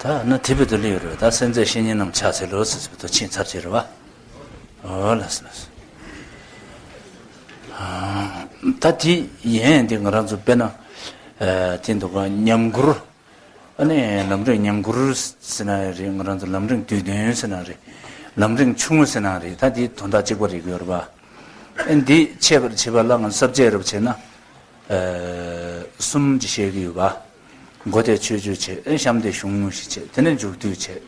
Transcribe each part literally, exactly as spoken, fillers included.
ད་ན་དེ་བོད་དུ་སླེབས་ཡོད་རེད། ད་སེམས་ཙམ་བཤེས་གཉེན་རྣམས་ཕྱག་འཚལ་ལོ་ཟེར་ཟེར་བོད་དུ་ཕྱིན་ཚར་བྱས་རེད་བ། ཨོ་ལགས་སོ་ལགས་སོ། ད་དེ་ཡན་དེ་ང་རང་ཚོ་དཔེར་ན་དེ་འདུག་ག་ཉམས་མགུར། ཨ་ནི་ལམ་རིམ་ཉམས་མགུར་ཟེར་ན་རེད། ང་རང་ཚོ་ལམ་རིམ་བསྡུས་དོན་ཟེར་ན་རེད། ལམ་རིམ་ཆུང་ངུ་ཟེར་ན་རེད། ད་དེ་དོན་དག་གཅིག་པ་རེད་ཡོད་རེད་བ། ཨ་འདི་འཆད་པར་བྱེད་པ་ལ་ང་ཚོ་ས་བཅད་རབ་བྱས་ན། གསུམ་གྱི་བཤད་ཀྱི་ཡོད་པ། མགོ་དེ་མཆོད་བརྗོད་བྱས། གཤམ་དེ་གཞུང་དངོས་གཞི་བྱས། དེ་ནས་མཇུག་བསྡུ་བྱས།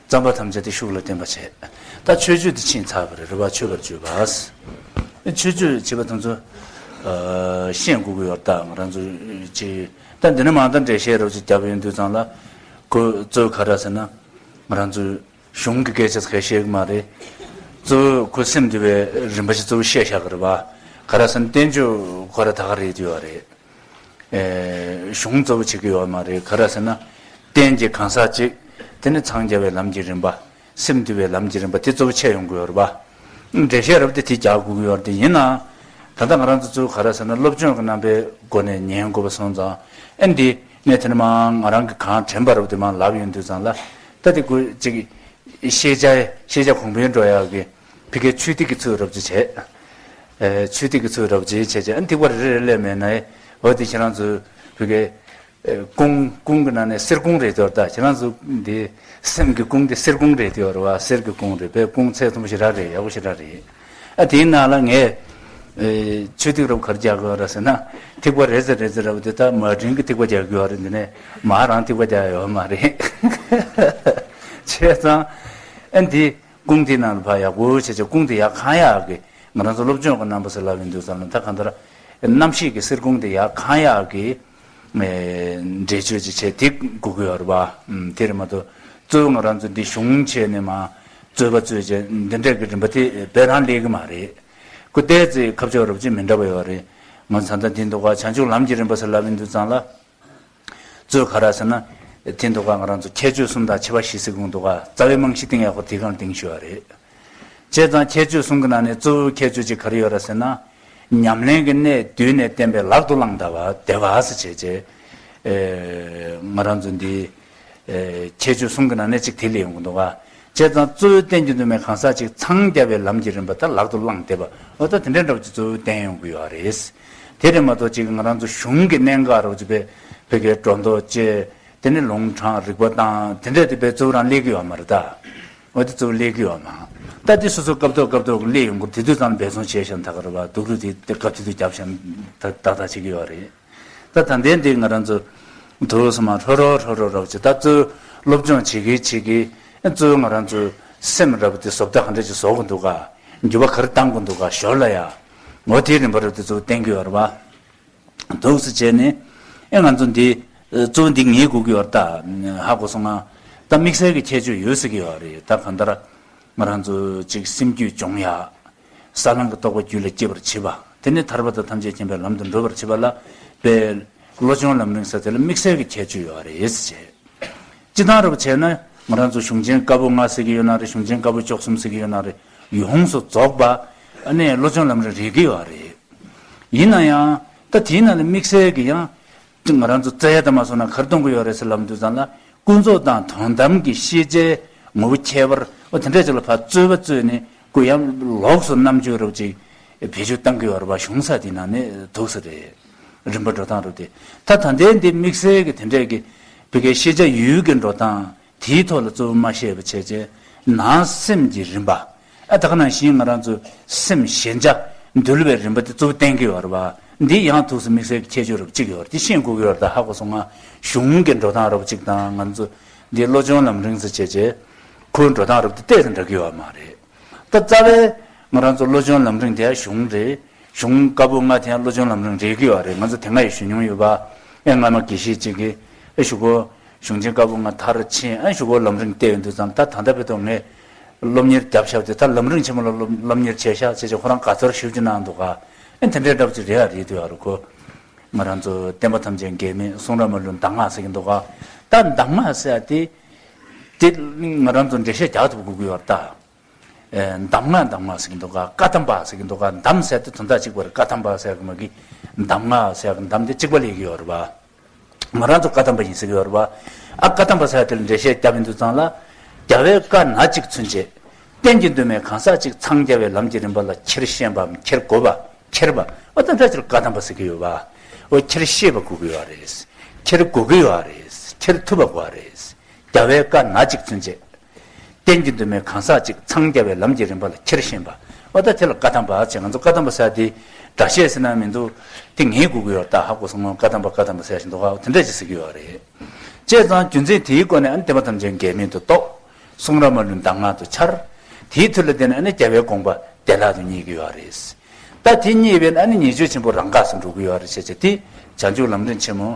རྩོམ་པ་ཐམས་ཅད་དེ་ཤུགས་ལ་བསྟན་པ་བྱས། ད་མཆོད་བརྗོད་དེ་ཕྱིན་ཚར་བ་རེད་རེད་བ། མཆོད་པར་བརྗོད་པ། མཆོད་བརྗོད་བྱེད་པ་དེ་ཚོ་ཤེས་དགོས་ཀྱི་ཡོད། ད་ང་རང་ཚོ་ཅི་ད་འདི་ནས་མང་ད་འགྲེལ་བཤད་རོབ་ཅིག་བརྒྱབ་ཡོང་དུས་ཙང་ལ་ཁོ་གཙོ་བོ་ག་རེ་ཟེར་ན་ང་རང་ཚོ། གཞུང་གི་སྐད་ཆ་ཁ་ཤས་མ་རེད། གཙོ་བོ་ཁོ་སེམས་འདུལ་བའི་རིམ་པ་ཞིག་གཙོ་བོ་བཤད་བཞག་གི་རེད་བ། ག་རེ་ཟེར་ན་བསྟན་བཅོས་ཁོ་ར་ད་ག་རེད་ཡོད་རེད། ཨེ་གཞུང་གཙོ་བོ་བྱེད་ཀྱི་ཡོད་མ་རེད། ག་རེ་ཟེར་ན་བསྟན་གྱི་གང་ཟག་ཅིག་དེ་ནི་འཚང་རྒྱ་བའི་ལམ་གྱི་རིམ་པ། སེམས་འདུལ་བའི་ལམ་གྱི་རིམ་པ་དེ་གཙོ་བོ་ཆགས་ཡོང་གི་ཡོད་རེད་བ། འགྲེལ་བཤད་རབ་དེ་དེ་རྒྱག་དགོས་ཀྱི་ཡོད་རེད། དེ་ཡིན་ན་ད་ལྟ་ང་རང་ཚོ་གཙོ་བོ་ག་རེ་ཟེར་ན་སློབ་སྦྱོང་གི་རྣམ་པའི་སྒོ་ནས་ཉན་དགོས་པ་སོང་ཙང་། ཨེ་འདི་ངས་དེ་ནི་མ་ང་རང་གི་གང་དྲན་པ་རབ་དེ་མ་ལབ་ཡོང་དུས་ཙང་ལ་ད་དེ་ཁོ་ཅིག་ཤེས་བྱ་ཤེས་བྱ་གོང་འཕེལ་འགྲོ་ཡག་གི་ཕ་གིའི་ཆོས་ཐིག་གི་ཚུལ་རབ་ཅིག་བྱས། ཨེ་ཆོས་ཐིག་གི་ཚུལ་རབ་ཅིག་བྱས་བྱས། ཨ་ཐིག་པ་རེ་རེ་སླེབས་མེད་ན། འོ་དེ་ཁྱེད་རང་ཚོ་ཕ་གིའི་ཨེ་ཀུང་ཀུང་གི་ནང་ནས་གསེར་ཀུང་རེད་དོ། ད་ཁྱེད་རང་ཚོ་འདི་སེམས་ཀྱི་ཀུང་དེ་གསེར་ཀུང་རེད་དོ་རེད་བ། གསེར་གྱི་ཀུང་རེད་པས། ཀུང་ཚད་མཐོན་པོ་ཞེ་དྲག་རེད། ཡག་པོ་ཞེ་དྲག་རེད། ཨ་དེའི་ནང་ལ་ངས་ཨེ་ཆོས་ཐིག་རབ་ག་རེ་རྒྱག་དགོས་རེད་ཟེར་ན། ཐིག་པ་རེ་ཟེར་རེ་ཟེར་རབ་དེ་ད་མ་དྲིན་གྱི་ཐིག་པ་རྒྱག་དགོས་རེད། འདི་ནས་མ་རང་ཐིག་པ་རྒྱག་ཡོད་མ་རེད། བྱས་ཙང་ཨ་འདི། ཀུང་དེའི་ནང་ལ་ཕར་ཡག་པོ་བྱས་བྱས། ཀུང་དེ་ཡར་གང་ཡག་གི་ང་རང་ཚོ་སློབ་སྦྱོང་གི་རྣམ་པ་ཟེར་ལབ་ཡོང་དུས་ཙམ་ལ་ད་གང་ལྟར་རྣམ་ཤེས་ཀྱི་གསེར་ཀུང་དེ་ཡར་གང་ཡག་གི་འགྲེལ་བརྗོད་ཅིག་བྱས་དེ་དགོས་ཀྱི་ཡོད་རེད་བ། དེ་རེད་མ་གཏོགས་གཙོ་བོ་ང་རང་ཚོ་འདི་གཞུང་བྱས་ནས་མ་རྩོད་པ་རྩོད་བྱས་འདི་འདྲ་གི་རིམ་པ་དེ་དཔེ་རང་སླེབས་ཀྱི་མ་རེད། ཁོ་ལྟས་ཚེ་ཁ་ཕྱོགས་རབ་ཅིག་མི་འདྲ་བ་ཡོད་རེད། ང་ཚོ་ད་ལྟ་འདི་འདུག་ག་བྱང་ཆུབ་ལམ་གྱི་རིམ་པ་ཟེར་ལབ་ཡོང་དུས་ཙམ་ལ། གཙོས་ག་རེ་ཟེར་ན། དེ་འདུག་ག་ང་རང་ཚོ་ཁྱད་ཆོས་གསུམ་དང་ཕྱེ་བ་བཞི་ཟེར་གྱི་འདུག་ག་རྩ་བའི་རྨང་གཞི་བཏིང་ཡག་པོ་དེ་གང་བཏིང་ཞུ་བ་རེད། བྱས་ཙང་ཁྱད་ཆོས་གསུམ་གྱི་ནང་ནས་གཙོ་བོའི་ཁྱད་ཆོས་གཅིག་ག་རེ་ཡོད་རེད་ཟེར་ན། ཉམས་ལེན་གྱི་གནད་བསྡུས་ནས་བསྟན་པའི་ལག་ཏུ་བླངས་བསྡད་པ་བསྡད་པ་ཟེར་བྱས་བྱས། ཨེ་ང་རང་ཚོ་འདི། ཨེ་ཁྱད་ཆོས་གསུམ་གྱི་ནང་ནས་གཅིག་དེ་སླེབས་ཡོང་གི་འདུག་ག་བྱས་ཙང་གཙོ་བོའི་བསྟན་གྱི་འདུན་མའི་གང་ཟག་ཅིག་འཚང་རྒྱ་བའི་ལམ་གྱི་རིམ་པ་ད་ལག་ཏུ་བླངས་བསྡད་པ། འོ་ད་དེ་འདྲའི་འདྲ་བོ་ཅིག་གཙོ་བོའི་བསྟན་ཡོང་གི་ཡོད་རེད། དེ་རེད་མ་གཏོགས་ཅིག་ང་རང་ཚོ་གཞུང་གི་གནད་འགག་རོགས་ཅིག་པའི་བོད་སྐད་སྒྲོ་འདོགས་བཅད། དེ་ནས་ལུང་དྲངས་རིགས་པ་བཏང་། དེ་འདྲས་དེ་བས་གཙོ་བོ་རང་སླེབས་ཀྱི་ཡོད་མ་རེད་ད། འོ་དེ་གཙོ་བོ་སླེབས་ཀྱི་ཡོད་མ། ད་དེ་སོ་སོ་སྐབས་ཐོག་སྐབས་ཐོག་གི་སླེབས་ཡོང་གི་རེད། དེ་དུས་ཙམ་འབད་བརྩོན་བྱས་ཤག་ད་ག་རེད་བ། སྡུག་རུས་དེ་དེ་སྐབས་དེ་དུས་བརྒྱབ་ཤག་ད་ད་ད་བྱེད་ཀྱི་ཡོད་རེད། ད་ད་ལྟའི་འདི་ང་རང་ཚོ་དུས་སུ་མ་ཧྲོ་རོ་ཧྲོ་རོ་རོ་བྱེད། ད་གཙོས་སློབ་སྦྱོང་བྱེད་ཀྱི་བྱེད་ཀྱི་གཙོས་ང་རང་ཚོ་སེམས་རབ་དེ་བཟོ་ལྟ་ག་འདྲ་ཅིག་བཟོ་གི་འདུག་ག་འགྱུར་བ་ག་རེ་བཏང་གི་འདུག་ག་ཞོར་ལ་ཡ། འོ་དེའི་རིམ་པ་རབ་དེ་ཚོ་བསྟན་གྱི་ཡོད་རེད་བ། འདུག་སེ་བྱས་ནས་ཨེ་ང་ཚོ་འདི་གཙོ་བོ་འདི་ངེས་དགོས་ཀྱི་ཡོད་རེད་ད། ཧ་གོ་སོང་ང་། ད་དམིགས་བསལ་གྱི་ཁྱད་ཆོས་ཡོད་ཟེར་གྱི་ཡོད་རེད། ད་གང་ལྟར་ང་རང་ཚོ་ཅིག་སེམས་རྒྱུད་སྦྱོང་ཡག་ས་བསླང་གི་རྟོགས་པ་རྒྱུད་ལ་སྐྱེ་བར་བྱེད་པ། དེ་ནས་ཐར་པ་དང་ཐམས་ཅད་མཁྱེན་པའི་ལམ་དུ་འགྲོ་བར་བྱེད་པ་ལ་དཔེ། བློ་སྦྱོང་ལམ་རིམ་ཟེར་དེ་ལ་དམིགས་བསལ་གྱི་ཁྱད་ཆོས་ཡོད་རེད་ཟེར། སྤྱིར་བཏང་རུ་བྱས་ན་ང་རང་ཚོ་གཞུང་ཆེན་བཀའ་པོད་ལྔ་ཟེར་གྱི་ཡོད་ན་རེད། གཞུང་ཆེན་བཀའ་པོད་བཅུ་གསུམ་ཟེར་གྱི་ཡོད་ན་རེད། ཡོངས་སུ་རྫོགས་པ་ཨ་ནི་བློ་སྦྱོང་ལམ་རིམ་རེད་ཀྱི་ཡོད་རེད། ཡིན་ན་ཡང་ད་དེའི་ནང་ལ་དམིགས་བསལ་གྱི་ཡང་ང་རང་ཚོ་རྩ་ཡ་དང་མ་སོང་ན་ག་རེ་གཏོང་གི་ཡོད་རེད་ཟེར་ལབ་དུས་ཙམ་ལ་ཀུན་རྫོབ་དང་དོན་དམ་གྱི་ཤེས་བྱའི་ངོ་བོ་ཁྱད་པར་འོ་དེ་འདྲ་ཅིག་ལ་ཕར་རྩོད་པ་རྩོད་ནས་ཁོ་ཡང་ལོགས་སུ་རྣམ་དཔྱོད་རབ་ཅིག་བེད་སྤྱོད་གཏང་གི་ཡོད་རེད་པ། གཞུང་ས་དེའི་ནང་ནས་འདུག་སེ་རེད། རིམ་པ་འགྲོ་སྟངས་རུ་དེ། ད་ད་ལྟའི་འདི་དམིགས་བསལ་གྱི་དེ་འདྲས་ཀྱི་བོད་སྐད་ཤེས་བྱ་ཡུལ་གྱི་འགྲོ་སྟངས་དེའི་ཐོག་ལ་གཙོ་བོ་མ་བཤད་པ་བྱས་རྗེས་ནང་སེམས་ཀྱི་རིམ་པ། ཨ་ད་ག་ནང་བཞིན་ང་རང་ཚོ་སེམས་ཞེན་ཆགས་འདུལ་བའི་རིམ་པ་དེ་གཙོ་བོ་བསྟན་གྱི་ཡོད་རེད་པ། འདི་ཡང་ཐུགས་སུ་དམིགས་བསལ་གྱི་ཁྱད་ཆོས་རུ་གཅིག་ཡོད་རེད། དེ་ཤེས་དགོས་ཀྱི་ཡོད་རེད། ད་ཧ་གོ་སོང་ང་། གཞུང་གི་འགྲོ་སྟངས་རུ་གཅིག་དང་ང་ཚོ་འདི་བློ་སྦྱོང་ལམ་རིམ་ཟེར་བྱས་རྗེས་ཁོའི་འགྲོ་སྟངས་རུ་དེ་ཏོག་ཙམ་འདྲ་གི་ཡོད་མ་རེད། ད་རྩ་བའི་ང་རང་ཚོ་བློ་སྦྱོང་ལམ་རིམ་དེ་ཡང་གཞུང་རེད། གཞུང་བཀའ་པོད་ལྔ་དེ་ཡང་བློ་སྦྱོང་ལམ་རིམ་རེད་ཀྱི་ཡོད་རེད། ང་ཚོ་དེ་སྔ་ཡང་ཞུ་མྱོང་ཡོད་པ། ཨེ་སྔ་མ་དགེ་བཤེས་གཅིག་གིས་ཨེ་གཞུག་གུ་གཞུང་ཆེན་བཀའ་པོད་ལྔ་མཐར་ཕྱིན། ཨེ་གཞུག་གུ་ལམ་རིམ་བལྟས་ཡོང་དུས་ཙམ་ད་ད་ལྟ་བར་དུ་ངས་སློབ་གཉེར་བརྒྱབ་བཞག་དེ་ད་ལམ་རིམ་ཆེན་མོ་ལ་སློབ་སློབ་གཉེར་བྱས་ཤག་བྱས་བྱས་ཁོ་རང་དགའ་ཚོར་ཞེ་པོ་ཅིག་གནང་འདུག་ག་ཨེ་དེ་འདྲའི་འདྲ་པོ་ཅིག་རེད་ཡ་རེད་འདུག་ཡ་རུ་ཁོ། ང་རང་ཚོ་བསྟན་པ་ཐམས་ཅད་འགལ་མེད་གསུང་རབ་མ་ལུས་གདམས་ངག་ཟེར་གྱི་འདུག་ག་ད་གདམས་ངག་ཟེར་ཡ་དེ་དེ་ང་རང་ཚོ་འགྲེལ་བཤད་རྒྱག་ཐུབ་དགོས་ཀྱི་ཡོད་རེད་ད། ཨེ་གདམས་ངག་གདམས་ངག་ཟེར་གྱི་འདུག་ག་བཀའ་གདམས་པ་ཟེར་གྱི་འདུག་ག་གདམས་ཟེར་དེ་དོན་དག་གཅིག་པ་རེད། བཀའ་གདམས་པ་ཟེར་གྱི་མ་གི་གདམས་ངག་ཟེར་གྱི་གདམས་དེ་གཅིག་པ་ལས་ཀྱི་ཡོད་རེད་པ། ང་རང་ཚོ་བཀའ་གདམས་པ་ཡིན་ཟེར་གྱི་ཡོད་རེད་པ། ཨ་བཀའ་གདམས་པ་ཟེར་ཡ་དེ་ལ་འགྲེལ་བཤད་བརྒྱབ་ཡིན་དུས་ཙང་ལ། རྒྱལ་བའི་བཀའ་ན་གཅིག་ཚུན་ཆད། རྟེན་གྱི་མདོ་སྨད་གང་ཟག་གཅིག་འཚང་རྒྱ་བའི་ལམ་གྱི་རིམ་པ་ལ་ཁྱེར་ཤེས་པའམ་ཁྱེར་དགོས་པ། ཁྱེར་པ། ཨོ་ད་འདྲ་ཅིག་ལ་བཀའ་གདམས་པ་ཟེར་གྱི་ཡོད་པ། ཨོ་ཁྱེར་ཤེས་པ་དགོས་ཀྱི་ཡོད་རེད། ཁྱེར་དགོས་ཀྱི་ཡོད་རེད། ཁྱེར་ཐུབ་པ་དགོས་རེད། རྒྱལ་བའི་བཀའ་ན་གཅིག་ཚུན་ཆད། རྟེན་གྱི་མདོ་སྨད་གང་ཟག་གཅིག་འཚང་རྒྱ་བའི་ལམ་གྱི་རིམ་པ་ལ་ཁྱེར་ཤེས་པ། ཨོ་ད་དེ་ལ་བཀའ་གདམས་པ་ཅེས། ང་ཚོ་བཀའ་གདམས་པ་ཟེར་དེ་སྒྲ་བཤད་ཟེར་ན་མི་འདུག་དེ་ངེས་དགོས་ཀྱི་ཡོད་ད། ཧ་གོ་སོང་ངོ་། བཀའ་གདམས་པ་བཀའ་གདམས་པ་ཟེར་བཞིན་འདུག་ག་དེ་འདྲ་ཅིག་ཟེར་གྱི་ཡོད་རེད། བྱས་ཙང་རྒྱུ་མཚན་དེའི་སྒོ་ནས་ཨ་ནི་བསྟན་པ་ཐམས་ཅད་འགལ་མེད་དུ་རྟོགས། གསུང་རབ་མ་ལུས་གདམས་ངག་ཏུ་འཆར། དེའི་མཐུ་ལ་བརྟེན་ནས་ཨ་ནི་རྒྱལ་བའི་དགོངས་པ་བདེ་བླག་ཏུ་རྙེད་ཀྱི་ཡོད་རེད། ད་དེ་རྙེད་པས་ན་ཨ་ནི་ཉེས་སྤྱོད་ཆེན་པོ་རང་འགགས་སུ་འགྲོ་གི་ཡོད་རེད་བྱས་བྱས་དེ་བྱང་ཆུབ་ལམ་རིམ་ཆེན་མོ་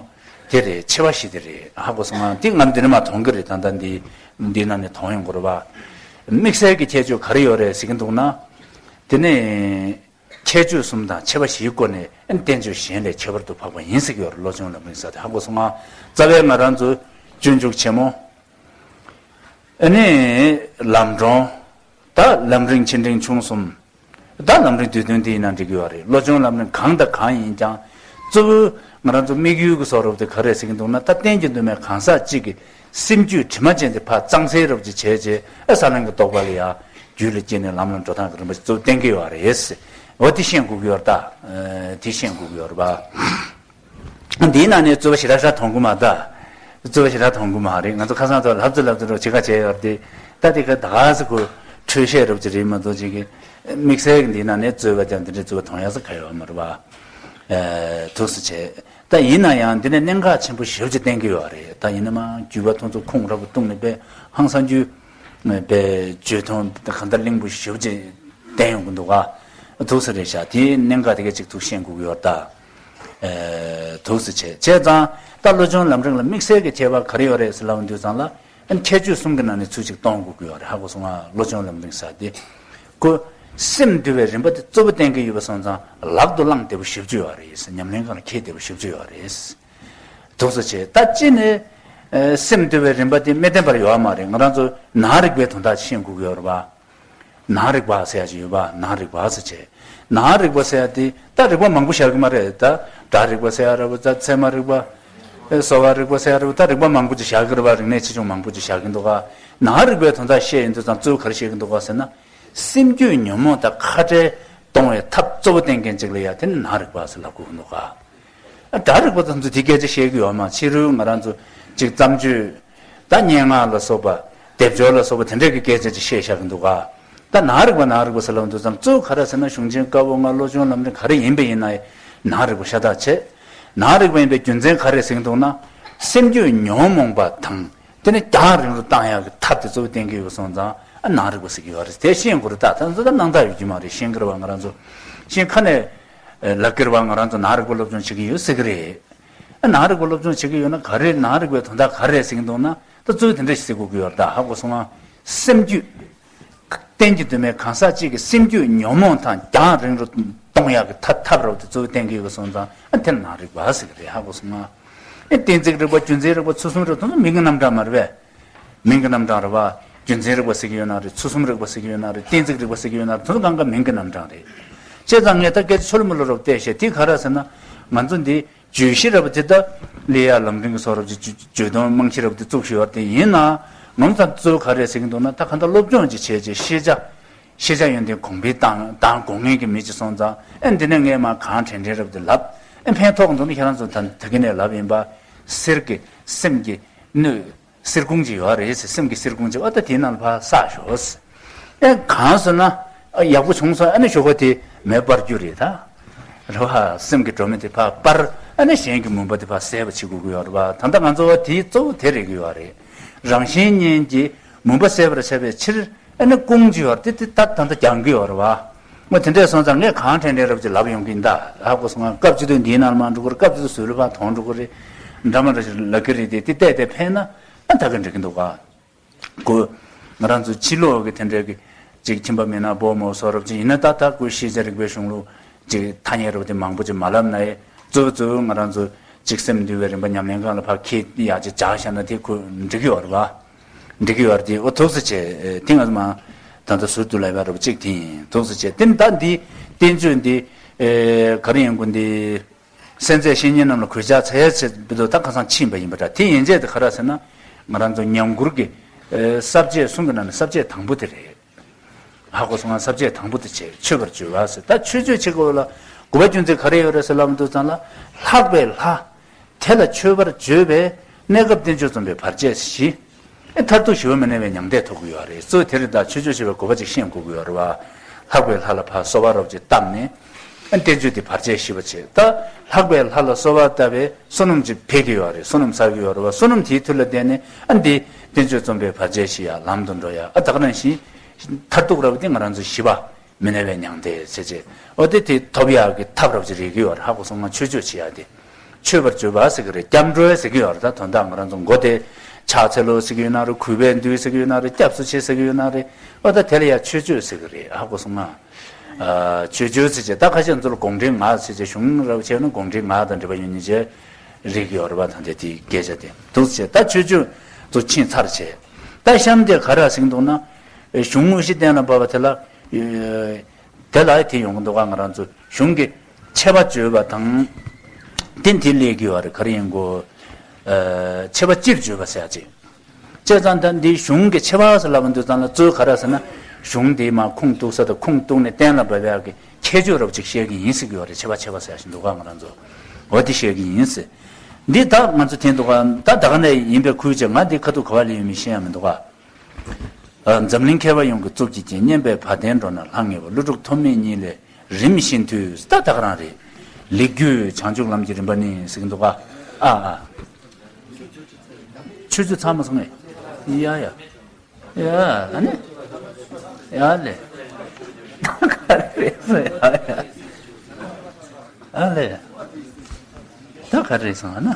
དེ་རེད། ཆེ་བ་བཞི་དེ་རེད། ཧ་གོ་སོང་ང་། འདི་ང་འདི་ནས་མ་མཐོང་གི་རེད། ད་ལྟ་འདི་འདི་ནང་ནས་མཐོང་ཡོང་གི་རེད་པ། དམིགས་བསལ་གྱི་ཁྱད་ཆོས་ག་རེ་ཡོད་རེད་ཟེར་གྱི་འདུག་ན། དེ་ནས་ཁྱད་ཆོས་གསུམ་དང་ཆེ་བ་བཞིའི་སྒོ་ནས་བསྟན་བཅོས་གཞན་ལས་ཁྱད་པར་དུ་འཕགས་པ་ཡིན་ཟེར་གྱི་ཡོད་རེད། བློ་སྦྱོང་ལམ་རིམ་ཟེར་དེ་ཧ་གོ་སོང་ང་། རྩ་བའི་ང་རང་ཚོ་སྤྱོད་འཇུག་ཆེན་མོ། ཨ་ནི་ལམ་སྒྲོན། ད་ལམ་རིམ་ཆེ་འབྲིང་ཆུང་གསུམ། ད་ལམ་རིམ་བསྡུས་དོན་དེ་ཡིན་ན་འགྲིག་གི་ཡོད་རེད། བློ་སྦྱོང་ལམ་རིམ་གང་དང་གང་ཡིན་ཀྱང་། གཙོ་བོ་ང་རང་ཚོ་དམིགས་ཡུལ་གྱི་བཟོ་འདྲ་དེ་ག་རེ་ཟེར་གྱི་འདུག་ན། ད་རྟེན་གྱི་མདོ་སྨད་གང་ཟག་གཅིག་གི་སེམས་རྒྱུད་དྲི་མ་ཅན་དེ་ཕར་གཙང་སེལ་འདྲ་ཅིག་བྱས་རྗེས། ཨ་ས་ལམ་གྱི་རྟོགས་པ་ལ་ཡ་རྒྱུད་ལ་སྐྱེས་ནས་ལམ་ལ་འགྲོ་སྟངས་ཀྱི་རིམ་པ་གཙོ་བོ་བསྟན་གྱི་ཡོད་རེད། འོ་དེ་ཤེས་དགོས་ཀྱི་ཡོད་རེད་ད། དེ་ཤེས་དགོས་ཀྱི་ཡོད་རེད་པ། འདིའི་ནང་ནས་རྩོད་པ་ཞེ་དྲག་ཞེ་དྲག་མཐོང་གི་མ་རེད། རྩོད་པ་ཞེ་དྲག་མཐོང་གི་མ་རེད། ང་ཚོ་ཁ་སང་ཐོག་ལབ་ཙམ་ལབ་ཙམ་རོགས་བྱེད་ཁ་བྱས་ཡོད་རེད་དེ། ད་དེ་ག་ད་ག་ཟེ་ཁོ་འཕྲོས་བཤད་རོགས་ཅིག་རེད་མ་གཏོགས་ཅིག་གི། དམིགས་བསལ་གྱི་འདིའི་ནང་ནས་རྩོད་པ་ཀྱང་འདི་འདྲའི་རྩོད་པ་མཐོང་ཡག་ས་ག་ཡོད་མ་རེད་པ། ཨེ། ཐུགས་སུ་ཆེ། ད་ཡིན་ན་ཡང་འདི་ནས་གནད་འགག་ཆེན་པོ་ཞེ་པོ་ཅིག་བསྟན་གྱི་ཡོད་རེད། ད་ཡིན་ན་མ་རྒྱུད་པ་ཐུགས་ཚོ་ཁུངས་རབ་ཏུ་བཏུང་ནས་དཔེ་ཧང་སང་རྒྱུ། དཔེ་བརྗོད་དོན་གང་ལྟར་གླེང་པོ་ཞེ་པོ་ཅིག་བསྟན་ཡོང་གི་འདུག་ག་ཐུགས་སུ་རེད་ཤག་དེའི་གནད་འགག་དེ་ག་ཅིག་ཐུགས་ཤེས་དགོས་ཀྱི་ཡོད་རེད་ད། ཨེ། ཐུགས་སུ་ཆེ། བྱས་ཙང་ད་བློ་སྦྱོང་ལམ་རིམ་ལ་དམིགས་བསལ་གྱི་ཁྱད་པར་ག་རེ་ཡོད་རེད་ཟེར་ལབ་དུས་ཙང་ལ། ཨ་ནི་ཁྱད་ཆོས་གསུམ་གྱི་ནང་ནས་ཚུལ་གཅིག་གཏོང་དགོས་ཀྱི་ཡོད་རེད། ཧ་གོ་སོང་ང་། བློ་སྦྱོང་ལམ་རིམ་ཟེར་དེ། ཁོ་སེམས་འདུལ་བའི་རིམ་པ་དེ་གཙོ་བོ་བསྟན་གྱི་ཡོད་པ་སོང་ཙང་ལག་ཏུ་བླང་བདེ་པོ་ཞེ་པོ་ཅིག་ཡོད་རེད། ཉམས་ལེན་སྒང་ལ་འཁྱེར་བདེ་པོ་ཞེ་པོ་ཅིག་ཡོད་རེད། ཐུགས་སུ་ཆེ། ད་གཅིག་ནས། ཨེ། སེམས་འདུལ་བའི་རིམ་པ་དེ་མི་བསྟན་པར་ཡོད་མ་རེད། ང་རང་ཚོ་ནང་རིག་པའི་དོན་དག་ཤེས་དགོས་ཀྱི་ཡོད་རེད་པ། ནང་རིག་པ་ཟེར་ཡ་ཅིག་ཡོད་པ། ནང་རིག་པ་ཟེར་བྱས། ནང་རིག་པ་ཟེར་ཡ་དེ་ད་རིག་པ་མང་པོ་བཞག་གི་མ་རེད་ད། སྒྲ་རིག་པ་ཟེར་ཡ་རེད་པ། ད་ཚད་མ་རིག་པ། ཨེ། གསོ་བ་རིག་པ་ཟེར་ཡ་རེད་པ། ད་རིག་པ་མང་པོ་ཅིག་བཞག་གི་རེད་པ། རིག་གནས་ཆེ་ཆུང་མང་པོ་ཅིག་བཞག་གི་འདུག་ག་ནང་རིག་པའི་དོན་དག་བཤད་ཡོང་དུས་ཙང་གཙོ་བོ་ག་རེ་བཤད་ཀྱི་འདུག་ག་ཟེར་ན། སེམས་རྒྱུད་ཉོན་མོངས་དང་ཁ་བྲལ་གཏོང་བའི་ཐབས་གཙོ་བོ་བསྟན་མཁན་ཅིག་ལ་ཡ་དེ་ནི་ནང་རིག་པ་ཟེར་ལབ་དགོས་ཀྱི་འདུག་ག་སྒྲ་རིག་པ་ཙམ་དུ་དེ་སྐད་ཆ་བཤད་ཀྱི་ཡོད་མ། ཕྱི་རོལ་ང་རང་ཚོ་ཅིག་བརྩམས་ཆོས། ད་སྙན་ངག་ལ་སོགས་པ། སྡེབ་སྦྱོར་ལ་སོགས་པ་དེ་འདྲས་ཀྱི་སྐད་ཆ་ཅིག་བཤད་བཞག་གི་འདུག་ག་ད་ནང་རིག་པ་ནང་རིག་པ་ཟེར་ལབ་དུས་ཙམ་གཙོ་བོ་ག་རེ་ཟེར་ན། གཞུང་ཆེན་བཀའ་པོད་ལྔ། བློ་སྦྱོང་ལམ་རིམ་ག་རེ་ཡིན་པ་ཡིན་ན་ནང་རིག་པ་ཤ་སྟག་བྱས། ནང་རིག་པ་ཡིན་པའི་རྒྱུ་མཚན་ག་རེ་ཟེར་གྱི་འདུག་ན། སེམས་རྒྱུད་ཉོན་མོངས་པ་དང་། དེ་ནས་རྒྱང་རིང་རུ་བཏང་ཡག་གི་ཐབས་དེ་གཙོ་བོ་བསྟན་གྱི་ཡོད་སོང་ཙང་། ཨ། ནང་རིག་པ་ཟེར་གྱི་ཡོད་རེད། དེ་ཤེས་དགོས་རེད་ད། ད་ཚོ་ད་སྣང་དག་ཡོད་ཀྱི་མ་རེད། ཤེས་ཀྱི་རེད་པ། ང་རང་ཚོ་ཤེས་ཁ་ནས་ལབ་ཀྱི་རེད་པ། ང་རང་ཚོ་ནང་རིག་པ་སློབ་སྦྱོང་བྱེད་ཀྱི་ཡོད་ཟེར་གྱི་རེད། ཨ། ནང་རིག་པ་སློབ་སྦྱོང་བྱེད་ཀྱི་ཡོད་ན་ག་རེ། ནང་རིག་པའི་དོན་དག་ག་རེ་ཟེར་གྱི་འདུག་ན། ད་གཙོ་བོ་དེ་འདྲ་ཞིག་ཟེར་དགོས་ཀྱི་ཡོད་རེད་ད། ཧ་གོ་སོང་ང་། སེམས་རྒྱུད། རྟེན་གྱི་མདོ་སྨད་གང་ཟག་གཅིག་གི་སེམས་རྒྱུད་ཉོན་མོངས་དང་རྒྱང་རིང་རུ་གཏོང་ཡག་གི་ཐབས་ཐབས་རབ་དེ་གཙོ་བོ་བསྟན་གྱི་ཡོད་པ་སོང་ཙང་། ཨ། དེ་ནང་རིག་པ་ཟེར་གྱི་རེད། ཧ་གོ་སོང་ང་། ཨ། གཏན་ཚིགས་རིག་པ། རྒྱུ་མཚན་རིག་པ། ཚུལ་གསུམ་རིག་པ། དེ་ཚོ་མིང་གི་རྣམ་གྲངས་མ་རེད་པས། མིང་གི་རྣམ་གྲངས་རེད་པ། རྒྱུ་མཚན་རིག་པ་ཟེར་གྱི་ཡོད་ན་རེད། ཚུལ་གསུམ་རིག་པ་ཟེར་གྱི་ཡོད་ན་རེད། གཏན་ཚིགས་རིག་པ་ཟེར་གྱི་ཡོད་ན་རེད། དེ་ཚོ་གང་ག་མིང་གི་རྣམ་གྲངས་རེད། བྱས་ཙང་ངས་ད་སྐད་ཆ་ཕྱི་ལོགས་མི་ལོག་རབ་བལྟས་བྱས། དེ་ག་རེ་ཟེར་ན། ང་ཚོ་འདི་བརྗོད་གཞི་རབ་དེ་ད་ལེའུ་ཡ་ལམ་རིམ་གྱི་བཟོ་འདྲ་ཅིག་བརྗོད་དོན་རྨང་གཞི་རབ་དེ་བཙུགས་བཞག་ཡོད་རེད་དེ། ཡིན་ནའང་ང་ཚོ་གཙོ་བོ་ག་རེ་ཟེར་གྱི་འདུག་ན། ད་གང་ལྟར་སློབ་སྦྱོང་ཅིག་བྱས་བྱས། ཤེས་བྱ། ཤེས་བྱ་ཡོན་ཏན་གོང་འཕེལ་བཏང་བཏང་དགོས་མཁན་གྱི་མི་ཅིག་སོང་ཙང་། ཨ། འདི་ནས་ངས་མར་གང་དྲན་དྲན་རབ་དེ་ལབ། ཨ། ཕན་ཐོགས་འདུག་ན་ཁྱེད་རང་ཚོ་ད་ད་གིན་ནས་ལབ་ཡིན་པ། གསེར་གྱི་སེམས་ཀྱི་སྣོད། གསེར་ཁུང་ཅིག་ཡོད་རེད་ཟེར། སེམས་ཀྱི་གསེར་ཁུང་ཅིག། ཨ། ད་དེའི་ནང་ལ་ཕར་བསགས་ཤོག་ཟེར། ཨེ། གང་སོང་ན། ཨ། ཡག་པོ་བྱུང་སོང་། ཨ་ནི་ཞོགས་པ་དེ་མེ་སྤར་རྒྱུ་རེད་ད། རེད་པ། སེམས་ཀྱི་སྒྲོན་མེ་དེ་ཕར་སྤར། ཨ་ནི་གཞན་གྱི་མུན་པ་དེ་ཕར་སེལ་བ་བྱེད་དགོས་ཀྱི་ཡོད་རེད་པ། ད་ལྟ་ང་ཚོ་བ་དེའི་གཙོ་བོ་དེ་རེད་ཀྱི་ཡོད་རེད། རང་གཞན་གཉིས་ཀྱི་མུན་པ་སེལ་བར་བྱ་བའི་ཕྱིར། ཨ་ནི་ཁུང་ཅིག་ཡོད་རེད། དེ་དེ་ད་ད་ལྟ་རྒྱག་གི་ཡོད་རེད་པ། ང་དེ་འདྲས་སོང་ཙང་ངས་གང་དྲན་དྲན་རབ་ཅིག་ལབ་ཡོང་གི་ཡིན་ད། ཧ་གོ་སོང་ང་། སྐབས་ཅིག་ཏུ་འདིའི་ནང་ལ་མར་འགྲོ་གི་རེད། སྐབས་ཅིག་ཏུ་ཟུར་ལ་ཕར་ཐོན་འགྲོ་གི་རེད། འདྲ་མི་འདྲ་ཞིག་ལབ་ཀྱི་རེད་དེ། དེ་བལྟས་བལྟས་ཕན་ན། ཨ། ད་ག་འགྲིག་གི་འདུག་ག་ཁོ། ང་རང་ཚོ་ཕྱི་ལོགས་ཀྱི་དེ་འདྲའི་གི་ཅིག་ཁྱིམ་པ་མི་ནག་པོ་མོ་བཟོ་འདྲ་ཅིག་ཡིན་ན། ད་ད་ཁོས་ཤེས་བྱ་རིག་པའི་གཞུང་ལུགས་ཅིག་ཐ་སྙད་འདྲ་པོ་དེ་མང་པོ་ཅིག་མ་ལབ་ན་ཡང་། གཙོ་བོ་གཙོ་བོ་ང་རང་ཚོ་ཅིག་སེམས་འདུལ་བའི་རིམ་པ་ཉམས་ལེན་སྒང་ལ་ཕར་འཁྱེར་ཡག་ཅིག་བྱས་བཞག་ན་དེ་ཁོ་འགྲིག་གི་ཡོད་རེད་པ། འགྲིག་གི་ཡོད་རེད་དེ། འོ། ཐུགས་རྗེ་ཆེ། ཨེ། དེ་ང་ཚོ་མ་ད་ལྟ་ཟུར་དུ་ལབ་པ་འདྲ་པོ་ཅིག་དེ་ཡིན། ཐུགས་རྗེ་ཆེ། དེ་ནི་ད་འདི་བསྟན་བཅོས་འདི། ཨེ། ག་རེ་ཡིན་དགོས་འདི། གསན་མཛད་བཤེས་གཉེན་རྣམས་ལ་གུས་ཕྱག་འཚལ་ཟེར་བའི་དུ་ད་ཁ་སང་ཕྱིན་པ་ཡིན་པ་འདྲ། དེ་ཡན་ཆད་དེ་ག་རེ་ཟེར་ན། ང་རང་ཚོ་ཉམས་མགུར་གྱི་ས་བཅད་གསུམ་གྱི་ནང་ནས་ས་བཅད་དང་པོ་དེ་རེད། ཧ་གོ་སོང་ང་། ས་བཅད་དང་པོ་དེ་བྱས་མཆོད་པར་བརྗོད་པ་ཟེར། ད་མཆོད་བརྗོད་བྱེད་དགོས་ལ་དགོས་པ་རྒྱུ་མཚན་ག་རེ་ཡོད་རེད་ཟེར་ལབ་འདུག་ཙང་ལ། ལྷག་པའི་ལྷ། དེ་ལ་མཆོད་པར་བརྗོད་པས་གནས་སྐབས་བསྟན་བཅོས་རྩོམ་པའི་བར་ཆད་ཞི། ཨེ་མཐར་ཐུག་ཞི་བ་མི་གནས་པའི་མྱང་འདས་ཐོབ་ཀྱི་ཡོད་རེད། གཙོ་དེ་རེད། ད་མཆོད་བརྗོད་བྱེད་པའི་དགོས་པ་ཅིག་ཤེས་དགོས་ཀྱི་ཡོད་རེད་བ། ལྷག་པའི་ལྷ་ལ་ཕར་གསོལ་བ་རོབ་ཅིག་བཏབ་ནས། ཨ་བསྟན་བཅོས་དེ་བར་ཆད་ཞི་བ་བྱེད། ད་ལྷག་པའི་ལྷ་ལ་གསོལ་བ་བཏབ་པས་བསོད་ནམས་ཅིག་འཕེལ་གྱི་ཡོད་རེད། བསོད་ནམས་བསགས་ཀྱི་ཡོད་རེད་བ། བསོད་ནམས་དེའི་མཐུ་ལ་བརྟེན་ནས་ཨ་འདི་བསྟན་བཅོས་རྩོམ་པའི་བར་ཆད་ཞི་ཡ་ལམ་དུ་འགྲོ་ཡ། ཨ་ད་ག་ནང་བཞིན་མཐར་ཐུག་ར་བ་དེ་ང་རང་ཚོ་ཞི་བ་མི་གནས་པའི་མྱང་འདས་ཟེར་བྱས། ཨོ་དེ་དེ་ཐོབ་ཡག་གི་ཐབས་ར་བ་ཅིག་རེག་གི་ཡོད་རེད། ཧ་གོ་སོང་ང་། མཆོད་བརྗོད་བྱེད་ཡག་དེ། མཆོད་པར་བརྗོད་པ་ཟེར་གི་རེད། སྐྱབས་འགྲོ་ཟེར་གི་ཡོད་རེད། ད་དོན་དག་ང་རང་ཚོ་མགོ་དེ་ཕྱག་འཚལ་ལོ་ཟེར་གི་ཡོད་ན་རེད། གུས་པས་འདུད་ཟེར་གི་ཡོད་ན་རེད། སྐྱབས་སུ་མཆི་ཟེར་གི་ཡོད་ན་རེད། ཨོ་ད་དེ་ལ་ཡ་མཆོད་བརྗོད་ཟེར་གི་རེད། ཧ་གོ་སོང་ང་། ཨ་མཆོད་བརྗོད་ཟེར་བྱས། ད་ཁ་ཤས་ཚོ་ལ་དགོངས་འགྲེལ་ལྔ་ཟེར་བྱས། གཞུང་ར་བ་བྱས་ན་དགོངས་འགྲེལ་ལྔ་དང་འབྲེལ་བ་ཡོད་ནི་བྱས་རེག་གི་ཡོད་རེད་བ། ད་དེ་དེའི་སྐད་ཆ་དེ་འདུག་ཟེར་བྱས། ད་མཆོད་བརྗོད་ཚོ་ཕྱིན་ཚར་བྱས། ད་གཤམ་དེ་ག་རེ་ཟེར་གི་འདུག་ན། གཞུང་དངོས་གཞི་གཏན་ལ་ཕབ་པ་དེ་ལ། དེ་ལ་དེ་ཡོང་གི་འདུག་ག་ང་རང་ཚོ་གཞུང་གི་ཆེ་བ་བརྗོད་པ་དང་། དེ་དེ་སླེབས་ཀྱི་ཡོད་རེད། ག་རེ་ཡིན་གོ། ཨ་ཆེ་བ་སྤྱིར་བརྗོད་པ་ཟེར་ཡ་ཅིག་བྱས་ཙང་། ད་འདི་གཞུང་གི་ཆེ་བ་ཟེར་ལབ་འདུག་ཙང་ལ། གཙོ་བོ་ག་རེ་ཟེར་ན། གཞུང་འདི་མར་ཁུངས་གཏུགས་ས་དང་། ཁུངས་གཏུགས་ནས་གཏན་ལ་ཕབ་ཡག་གི་ཁྱད་ཆོས་རོབ་ཅིག་བཤད་ཀྱི་ཡིན་ཟེར་གྱི་ཡོད་རེད། ཆེ་བ་ཆེ་བ་ཟེར་ཡ་ཞིག་འདུག་ག་ང་རང་ཚོ། འོ་དེ་བཤད་ཀྱི་ཡིན་ཟེར། འདི་ད་ང་ཚོ་དེ་འདུག་ག་ད་ད་ག་ནས་ཡིན་པའི་ཁུལ་བྱས། ང་འདི་ཁ་ཐུག་ག་བ་ལ་ཡོད་མེད་ཤེས་ཡ་མི་འདུག་ག་འཛམ་གླིང་མཁས་པ་ཡོངས་ཀྱི་གཙུག་གི་རྒྱན། སྙན་པའི་བ་དན་འགྲོ་ན་ལྷང་ངེ་བ། ཀླུ་སྒྲུབ་ཐོགས་མེད་ཉིད་ལས་རིམ་བཞིན་མཐུས། ད་ད་ག་རང་རེད། ལེགས་བརྒྱུད་བྱང་ཆུབ་ལམ་གྱི་རིམ་པ་ནི་ཟེར་གྱི་འདུག་ག་ཨ་ཨ། ཆུ་ཚོད་ཚང་མ་སོང་ངས། ཡ་ཡ། ཡ་ཨ་ནི། ཡ་ལེ། ག་རེ་རེད་ཟེར། ཡ་ཡ། ཨ་ལེ། ད་ག་རེ་རེད་སོང་ཨ་ན།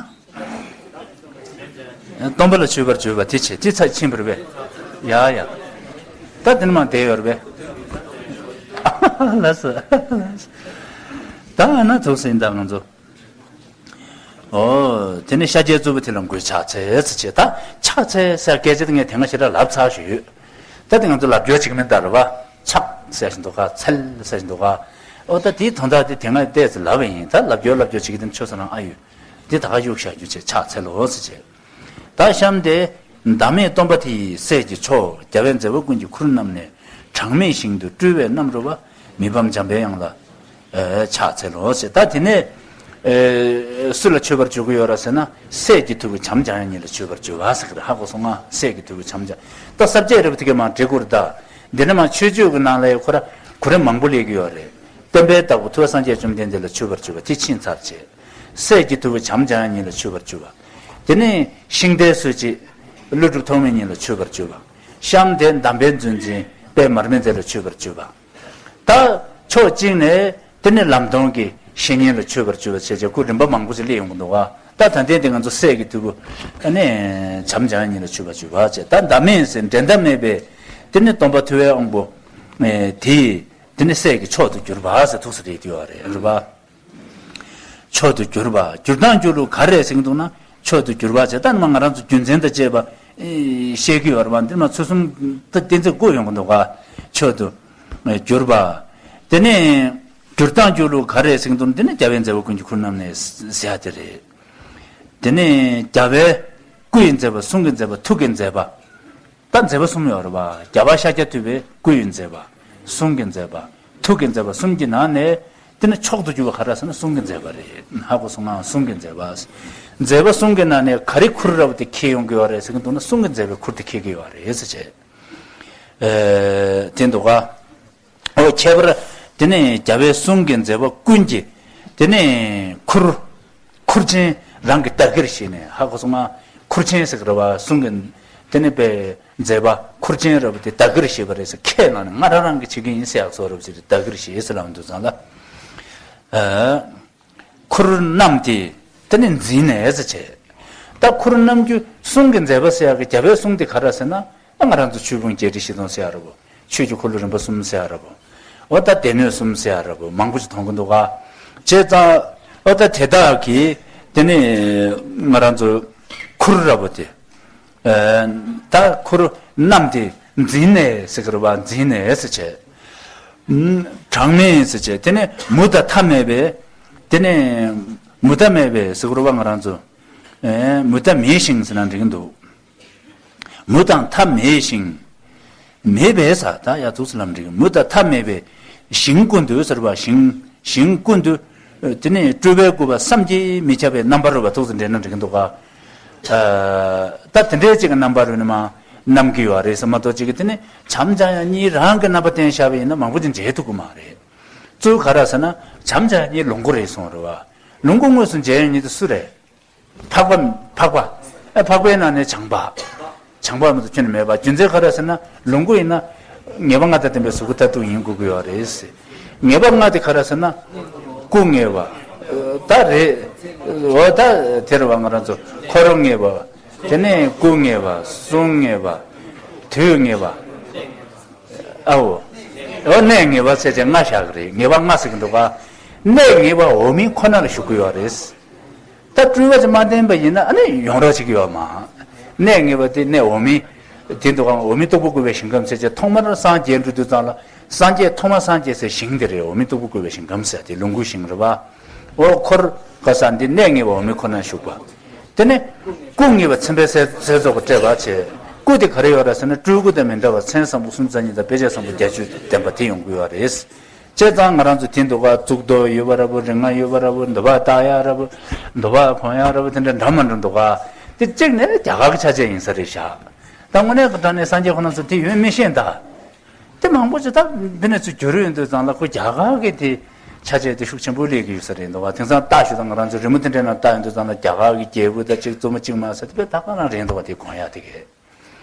སྟོན་པ་ལ་མཆོད་པར་བརྗོད་པ་དེ་བྱས། དེ་ཚར་ཕྱིན་པ་རེད་པས། ཡ་ཡ། ད་དེ་ནས་མར་བསྡད་ཡོད་རེད་པས། ལགས་སོ། ད་ཨ་ན་ཐུགས་སེམས་ད་ང་ཚོ། ཨོ། དེ་ནས་ཤཱཀྱའི་རྩུབ་པོ་དེ་ལ་མགོས་ཕྱག་འཚལ་ཟེར་བྱས། ད་ཕྱག་འཚལ་ཟེར་སྐད་ཆ་དེ་ངས་དེ་སྔ་ཞེ་དྲག་ལབ་ཚར་ཞུས་ཡོད། ད་དེ་ང་ཚོ་ལབ་སྐྱོར་བྱེད་ཀྱི་མིན་ད་རེད་པ། ཕྱག་ཟེར་བཞིན་འདུག་ག་ཚལ་ཟེར་བཞིན་འདུག་ག་ཨོ་ད་དེའི་དོན་དག་དེ་དེ་སྔ་ཏོག་ཙམ་ལབ་པ་ཡིན། ད་ལབ་སྐྱོར་ལབ་སྐྱོར་བྱེད་ཀྱི་དེ་ཆོ་ས་རང་ཨ་ཡོད། དེ་ད་ག་གཡུག་བཞག་རྒྱུ་བྱས། ཕྱག་འཚལ་ལོ་ཟེར་བྱས། ད་གཤམ་དེ། བདག་མེད་སྟོན་པ་དེ་ཡི་སྲས་ཀྱི་མཆོག་རྒྱལ་བའི་མཛད་པ་ཀུན་གྱི་ཁུར་བསྣམས་ནས། གྲངས་མེད་ཞིང་དུ་སྤྲུལ་བས་རྣམ་རོལ་པ། མི་ཕམ་འཇམ་པའི་དབྱངས་ལ། ཨེ་ཕྱག་འཚལ་ལོ་ཞེས། ད་དེ་ནས། ཨེ་སུ་ལ་མཆོད་པར་བརྗོད་ཀྱི་ཡོད་ར་ཟེར་ན། སྲས་ཀྱི་ཐུ་བོ་བྱམས་འཇམ་དབྱངས་ཉིད་ལ་མཆོད་པར་བརྗོད་པ་ཟེར་གྱི་རེད། ཧ་གོ་སོང་ང་། སྲས་ཀྱི་ཐུ་བོ་བྱམས་འཇམ། ད་ས་བཅད་རེད་པ། དེ་གས་མར་འགྲིག་གི་རེད་ད། འདི་ནས་མར་མཆོད་བརྗོད་ཀྱི་ནང་ལ་ཡང་ཁོ་ར་གོ་རིམ་མང་པོ་སླེབས་ཀྱི་ཡོད་རེད། སྟོན་པའི་བདག་པོ་ཐུབ་པ་སངས་རྒྱས་བཅོམ་ལྡན་འདས་ལ་མཆོད་པར་བརྗོད་པ་དེ་ཕྱིན་ཚར་བྱས། སྲས་ཀྱི་ཐུ་བོ་བྱམས་འཇམ་དབྱངས་ཉིད་ལ་མཆོད་པར་བརྗོད་པ། དེ་ནས་ཤིང་རྟའི་སྲོལ་འབྱེད་ཀླུ་སྒྲུབ་ཐོགས་མེད་ཉིད་ལ་མཆོད་པར་བརྗོད་པ། གཤམ་དེ་གདམས་པའི་མཛོད་འཛིན་དཔལ་མར་མེ་མཛད་ལ་མཆོད་པར་བརྗོད་པ། ད་ཕྱོགས་གཅིག་ནས་དེ་ནས་ལམ་སྟོན་གྱི་བཤེས་གཉེན་ལ་མཆོད་པར་བརྗོད་པ་བྱས་བྱས། ཁོ་རིམ་པ་མང་པོ་ཞིག་སླེབས་ཡོང་གི་འདུག་ག་ད་ད་ལྟའི་དེ་ང་ཚོ་སྲས་ཀྱི་ཐུ་བོ་ཨ་ནི་བྱམས་འཇམ་དབྱངས་ཉིད་ལ་མཆོད་པར་བརྗོད་པ་བྱས། ད་ཟླ་མེད་ཟེར་འགྲན་ཟླ་མེད་པའི་དེ་ནས་སྟོན་པ་ཐུབ་པའི་དབང་པོ་དེ་ཡི་དེ་ནས་སྲས་ཀྱི་མཆོག་ཏུ་གྱུར་པ་ཟེར་ཐུགས་སུ་རེད་དེ་ཡོད་རེད། རེད་པ། མཆོག་ཏུ་གྱུར་པ། གྱུར་དང་གྱུར་ལུགས་ག་རེ་ཟེར་གྱི་འདུག་ན། མཆོག་ཏུ་གྱུར་པ་བྱས། ད་ནི་མ་ང་རང་ཚོ་རྒྱུ་མཚན་དང་བཅས་པ་ཨེ་བཤད་ཀྱི་ཡོད་རེད་པ། འདིར་མ་ཚུལ་གསུམ་ད་གཏན་ཚིགས་བཀོད་ཡོང་གི་འདུག་ག་མཆོག་ཏུ་གྱུར་པ། དེ་ནས་གྱུར་དང་གྱུར་ལུགས་ག་རེ་ཟེར་གྱི་འདུག་ན། འདི་ནི་རྒྱལ་བའི་མཛད་པ་ཀུན་གྱི་ཁུར་བསྣམས་ནས་ཟེར་ཡ་དེ་རེད། དེ་ནས་རྒྱལ་བའི་སྐུ་ཡི་མཛད་པ། གསུང་གི་མཛད་པ། ཐུགས་ཀྱི་མཛད་པ། ད་མཛད་པ་གསུམ་ཡོད་རེད་པ། རྒྱལ་བ་ཤཱཀྱ་ཐུབ་པའི་སྐུ་ཡི་མཛད་པ། གསུང་གི་མཛད་པ། ཐུགས་ཀྱི་མཛད་པ་གསུམ་གྱི་ནང་ནས་དེ་ནི་མཆོག་ཏུ་གྱུར་པ་ག་རེ་ཟེར་ན་གསུང་གི་མཛད་པ་རེད། ཧ་གོ་སོང་ང་། གསུང་གི་མཛད་པ། མཛད་པ་གསུམ་གྱི་ནང་ནས་ག་རེ་ཁུར་ར་བ་དེ་འཁྱེར་ཡོང་གི་ཡོད་རེད་ཟེར་གྱི་འདུག་ན། གསུང་གི་མཛད་པའི་ཁུར་དེ་འཁྱེར་གྱི་ཡོད་རེད་ཟེར་བྱས། ཨེ་དེ་འདུག་ག་ཨོ་ཁྱད་པར་དེ་ནས་རྒྱལ་བའི་གསུང་གི་མཛད་པ་ཀུན་གྱི་དེ་ནས་ཁུར། ཁུར་ཆེན་རང་གིས་བདག་གིར་བཞེས་ནས། ཧ་གོ་སོང་ང་། ཁུར་ཆེན་ཟེར་གི་རེད་པ། གསུང་གི་དེ་ནས་པའི་མཛད་པ་ཁུར་ཆེན་ར་བ་དེ་བདག་གིར་བཞེས་པ་རེད་ཟེར། ཁས་བླངས་ནས་ང་རང་རང་གིས་བྱེད་ཀྱི་ཡིན་ཟེར་ཡག་བཟོ་འདྲ་བ་ཞིག་རེད། བདག་གིར་བཞེས་ཟེར་ལབ་འདུག་ཙང་ལ། ཨ་ཁུར་བསྣམས་ཏེ་དེ་ནས་འཛིན་ནས་ཟེར་བྱས། ད་ཁུར་བསྣམས་རྒྱུ། གསུང་གི་མཛད་པ་ཟེར་ཡག་གི་རྒྱལ་བའི་གསུང་དེ་ག་རེ་ཟེར་ན། ཨ་ང་རང་ཚོ་ཆོས་ཕུང་བརྒྱད་ཁྲི་བཞི་སྟོང་ཟེར་ཡག་རེད་པ། ཆོས་ཀྱི་འཁོར་ལོ་རིམ་པ་གསུམ་ཟེར་ཡག་རེད་པ། འོ་ད་སྡེ་སྣོད་གསུམ་ཟེར་ཡག་རེད་པ། མང་པོ་ཞིག་མཐོང་གི་འདུག་ག་བྱས་ཙང་འོ་ད་དེ་དག་གིས་དེ་ནས་ང་རང་ཚོ་ཁུར་ར་བ་དེ། ཨ་ད་ཁུར་བསྣམས་ཏེ་འཛིན་ནས་ཟེར་གི་རེད་པ། འཛིན་ནས་ཟེར་བྱས། གྲངས་མེད་ཟེར་བྱས། དེ་ནས་མུ་དང་མཐའ་མེད་པའི་དེ་ནས་ མུ་མཐའ་མེད་པའི་ཟེར་དགོས་རེད་པ། ང་རང་ཚོ་ཨེ་མུ་མཐའ་མེད་ཞིང་ཟེར་ན་འགྲིག་གི་འདུག་མུ་དང་མཐའ་མེད་ཞིང་། མེད་པའི་ས་ད་ཡ་ཐུགས་སུ་ལམ་འགྲིག་མུ་དང་མཐའ་མེད་པའི་ཞིང་ཀུན་ཏུ་ཟེར་བ། ཞིང་ཞིང་ཀུན་ཏུ། དེ་ནི་སྤྲུལ་པའི་སྐུ་པ་བསམ་གྱིས་མི་ཁྱབ་པའི་རྣམ་པ་རོལ་པ་ཐུགས་སུ་འདྲེན་ན་འགྲིག་གི་འདུག་ག་ད་དེ་འདྲའི་ཅིག་གི་རྣམ་པ་རོལ་ནི་མ་རྣམ་གྱི་ཡོད་རེད་ཟེར་མ་གཏོགས་ཅིག་གི་དེ་ནི་བྱམས་བྱམས་ཡང་གཉིས་རང་གི་རྣམ་པ་བསྟན་བཞག་པ་ཡིན་ན་མང་པོ་ཅིག་འབྲེལ་ཐུབ་ཀྱི་མ་རེད། གཙོ་བོ་ག་རེ་ཟེར་ན་བྱམས་བྱམས་ཡང་གཉིས་ལོངས་སྐུ་རེད་གསུངས་རེད་བ། ལོངས་སྐུ་དངོས་སུ་མཇལ་ཡོང་མཁན་དེ་སུ་རེད། འཕགས་པ། འཕགས་པ། ཨ་འཕགས་པའི་ནང་ནས་བྱམས་པ། བྱམས་པ་མ་གཏོགས་ཁྱོན་ནས་མེད་པ། རྒྱུ་མཚན་ག་རེ་ཟེར་ན་ལོངས་སྐུ་ཡིན་ན་ངེས་པ་ལྔ་དང་ལྡན་པའི་གཟུགས་སྐུ་མཐར་ཐུག་ཡིན་དགོས་ཀྱི་ཡོད་རེད། ངེས་པ་ལྔ་དེ་ག་རེ་ཟེར་ན་སྐུ་ངེས་པ། ད་རེད། འོ་ད་དེ་རེད་བ། ང་རང་ཚོ་འཁོར་ངེས་པ། དེ་ནས་སྐུ་ངེས་པ། གསུང་ངེས་པ། དུས་ངེས་པ། ཨའོ། འོ་གནས་ངེས་པ་ཟེར་བྱས་ལྔ་བཞག་གི་རེད། ངེས་པ་ལྔ་ཟེར་གྱི་འདུག་ག་གནས་ངེས་པ་འོག་མིན་ཁོ་ན་ལ་ཞུགས་ཀྱི་ཡོད་རེད། ད་སྤྲུལ་པ་ཅིག་མ་བསྟན་པ་ཡིན་ན་ཨ་ནི་ཡོང་རོགས་བྱེད་ཀྱི་ཡོད་མ། གནས་ངེས་པ་དེ་གནས་འོག་མིན། དེ་འདུག་ག་འོག་མིན་སྟུག་པོ་བཀོད་པའི་ཞིང་ཁམས་ཟེར་བྱས་ཐོག་མར་སངས་རྒྱས་འགྲོ་དུས་ཙམ་ལ་སངས་རྒྱས་ཐོག་མ་སངས་རྒྱས་སའི་ཞིང་དེ་རེད། འོག་མིན་སྟུག་པོ་བཀོད་པའི་ཞིང་ཁམས་ཟེར་དེ་ལོངས་སྐུའི་ཞིང་རེད་བ། འོ་འཁོར་ག་ས་འདི་གནས་ངེས་པ་འོག་མིན་ཁོ་ན་ཞུགས་པ། དེ་ནས་སྐུ་ངེས་པ་མཚན་དཔེ་གསལ་གསལ་རྫོགས་པ་སྤྲས་པ་བྱས། སྐུ་དེ་ག་རེ་ཡོད་རེད་ཟེར་ན་སྤྲུལ་སྐུ་དང་མི་འདྲ་བར་མཚན་བཟང་པོ་སུམ་རྩ་གཉིས་དང་དཔེ་བྱད་བཟང་པོ་བརྒྱད་ཅུ་ལྡན་པ་དེ་ཡོང་གི་ཡོད་རེད། བྱས་ཙང་ང་རང་ཚོ་དེ་འདུག་ག་གཙུག་ཏོར་ཡོད་པ་འདྲ་པོ། རིགས་ལྔ་ཡོད་པ་འདྲ་པོ། འདུལ་བ་ལྟ་ཡག་འདྲ་པོ། འདུལ་བ་གོན་ཡག་འདྲ་པོ། དེ་འདྲ་འདྲ་མི་འདྲ་འདུག་ག་དེ་གཅིག་ནས་རྒྱ་གར་གྱི་ཆ་བྱད་ཡིན་ས་རེད་བཞག་ད་དངོས་གནས་ཀྱི་དྲང་གནས་སངས་རྒྱས་ཁོ་རང་ཚོ་དེ་ཡོད་མི་ཤེས་ད། དེ་མང་པོ་ཅིག་ད་འདི་ནས་ཚུར་བསྒྱུར་ཡོང་དུས་ཙམ་ལ་ཁོ་རྒྱ་གར་གྱི་དེ་ཆ་བྱད་དེ་ཤུགས་ཆེན་པོ་སླེབས་ཀྱི་ཡོད་ས་རེད་འདུག་བ། དེང་སང་ལྟ་ཞུ་དང་ང་རང་ཚོ་རི་མོ་དེ་འདྲའི་ནང་ལྟ་ཡོང་དུས་ཙམ་ལ་རྒྱ་གར་གྱི་རྒྱལ་པོ་དང་གཅིག་རྩེ་མོ་གཅིག་མ་ཟེར་དེ་དཔེ་ད་ག་རང་རེད་འདུག་བ། དེ་གོན་ཡག་དེ་གས།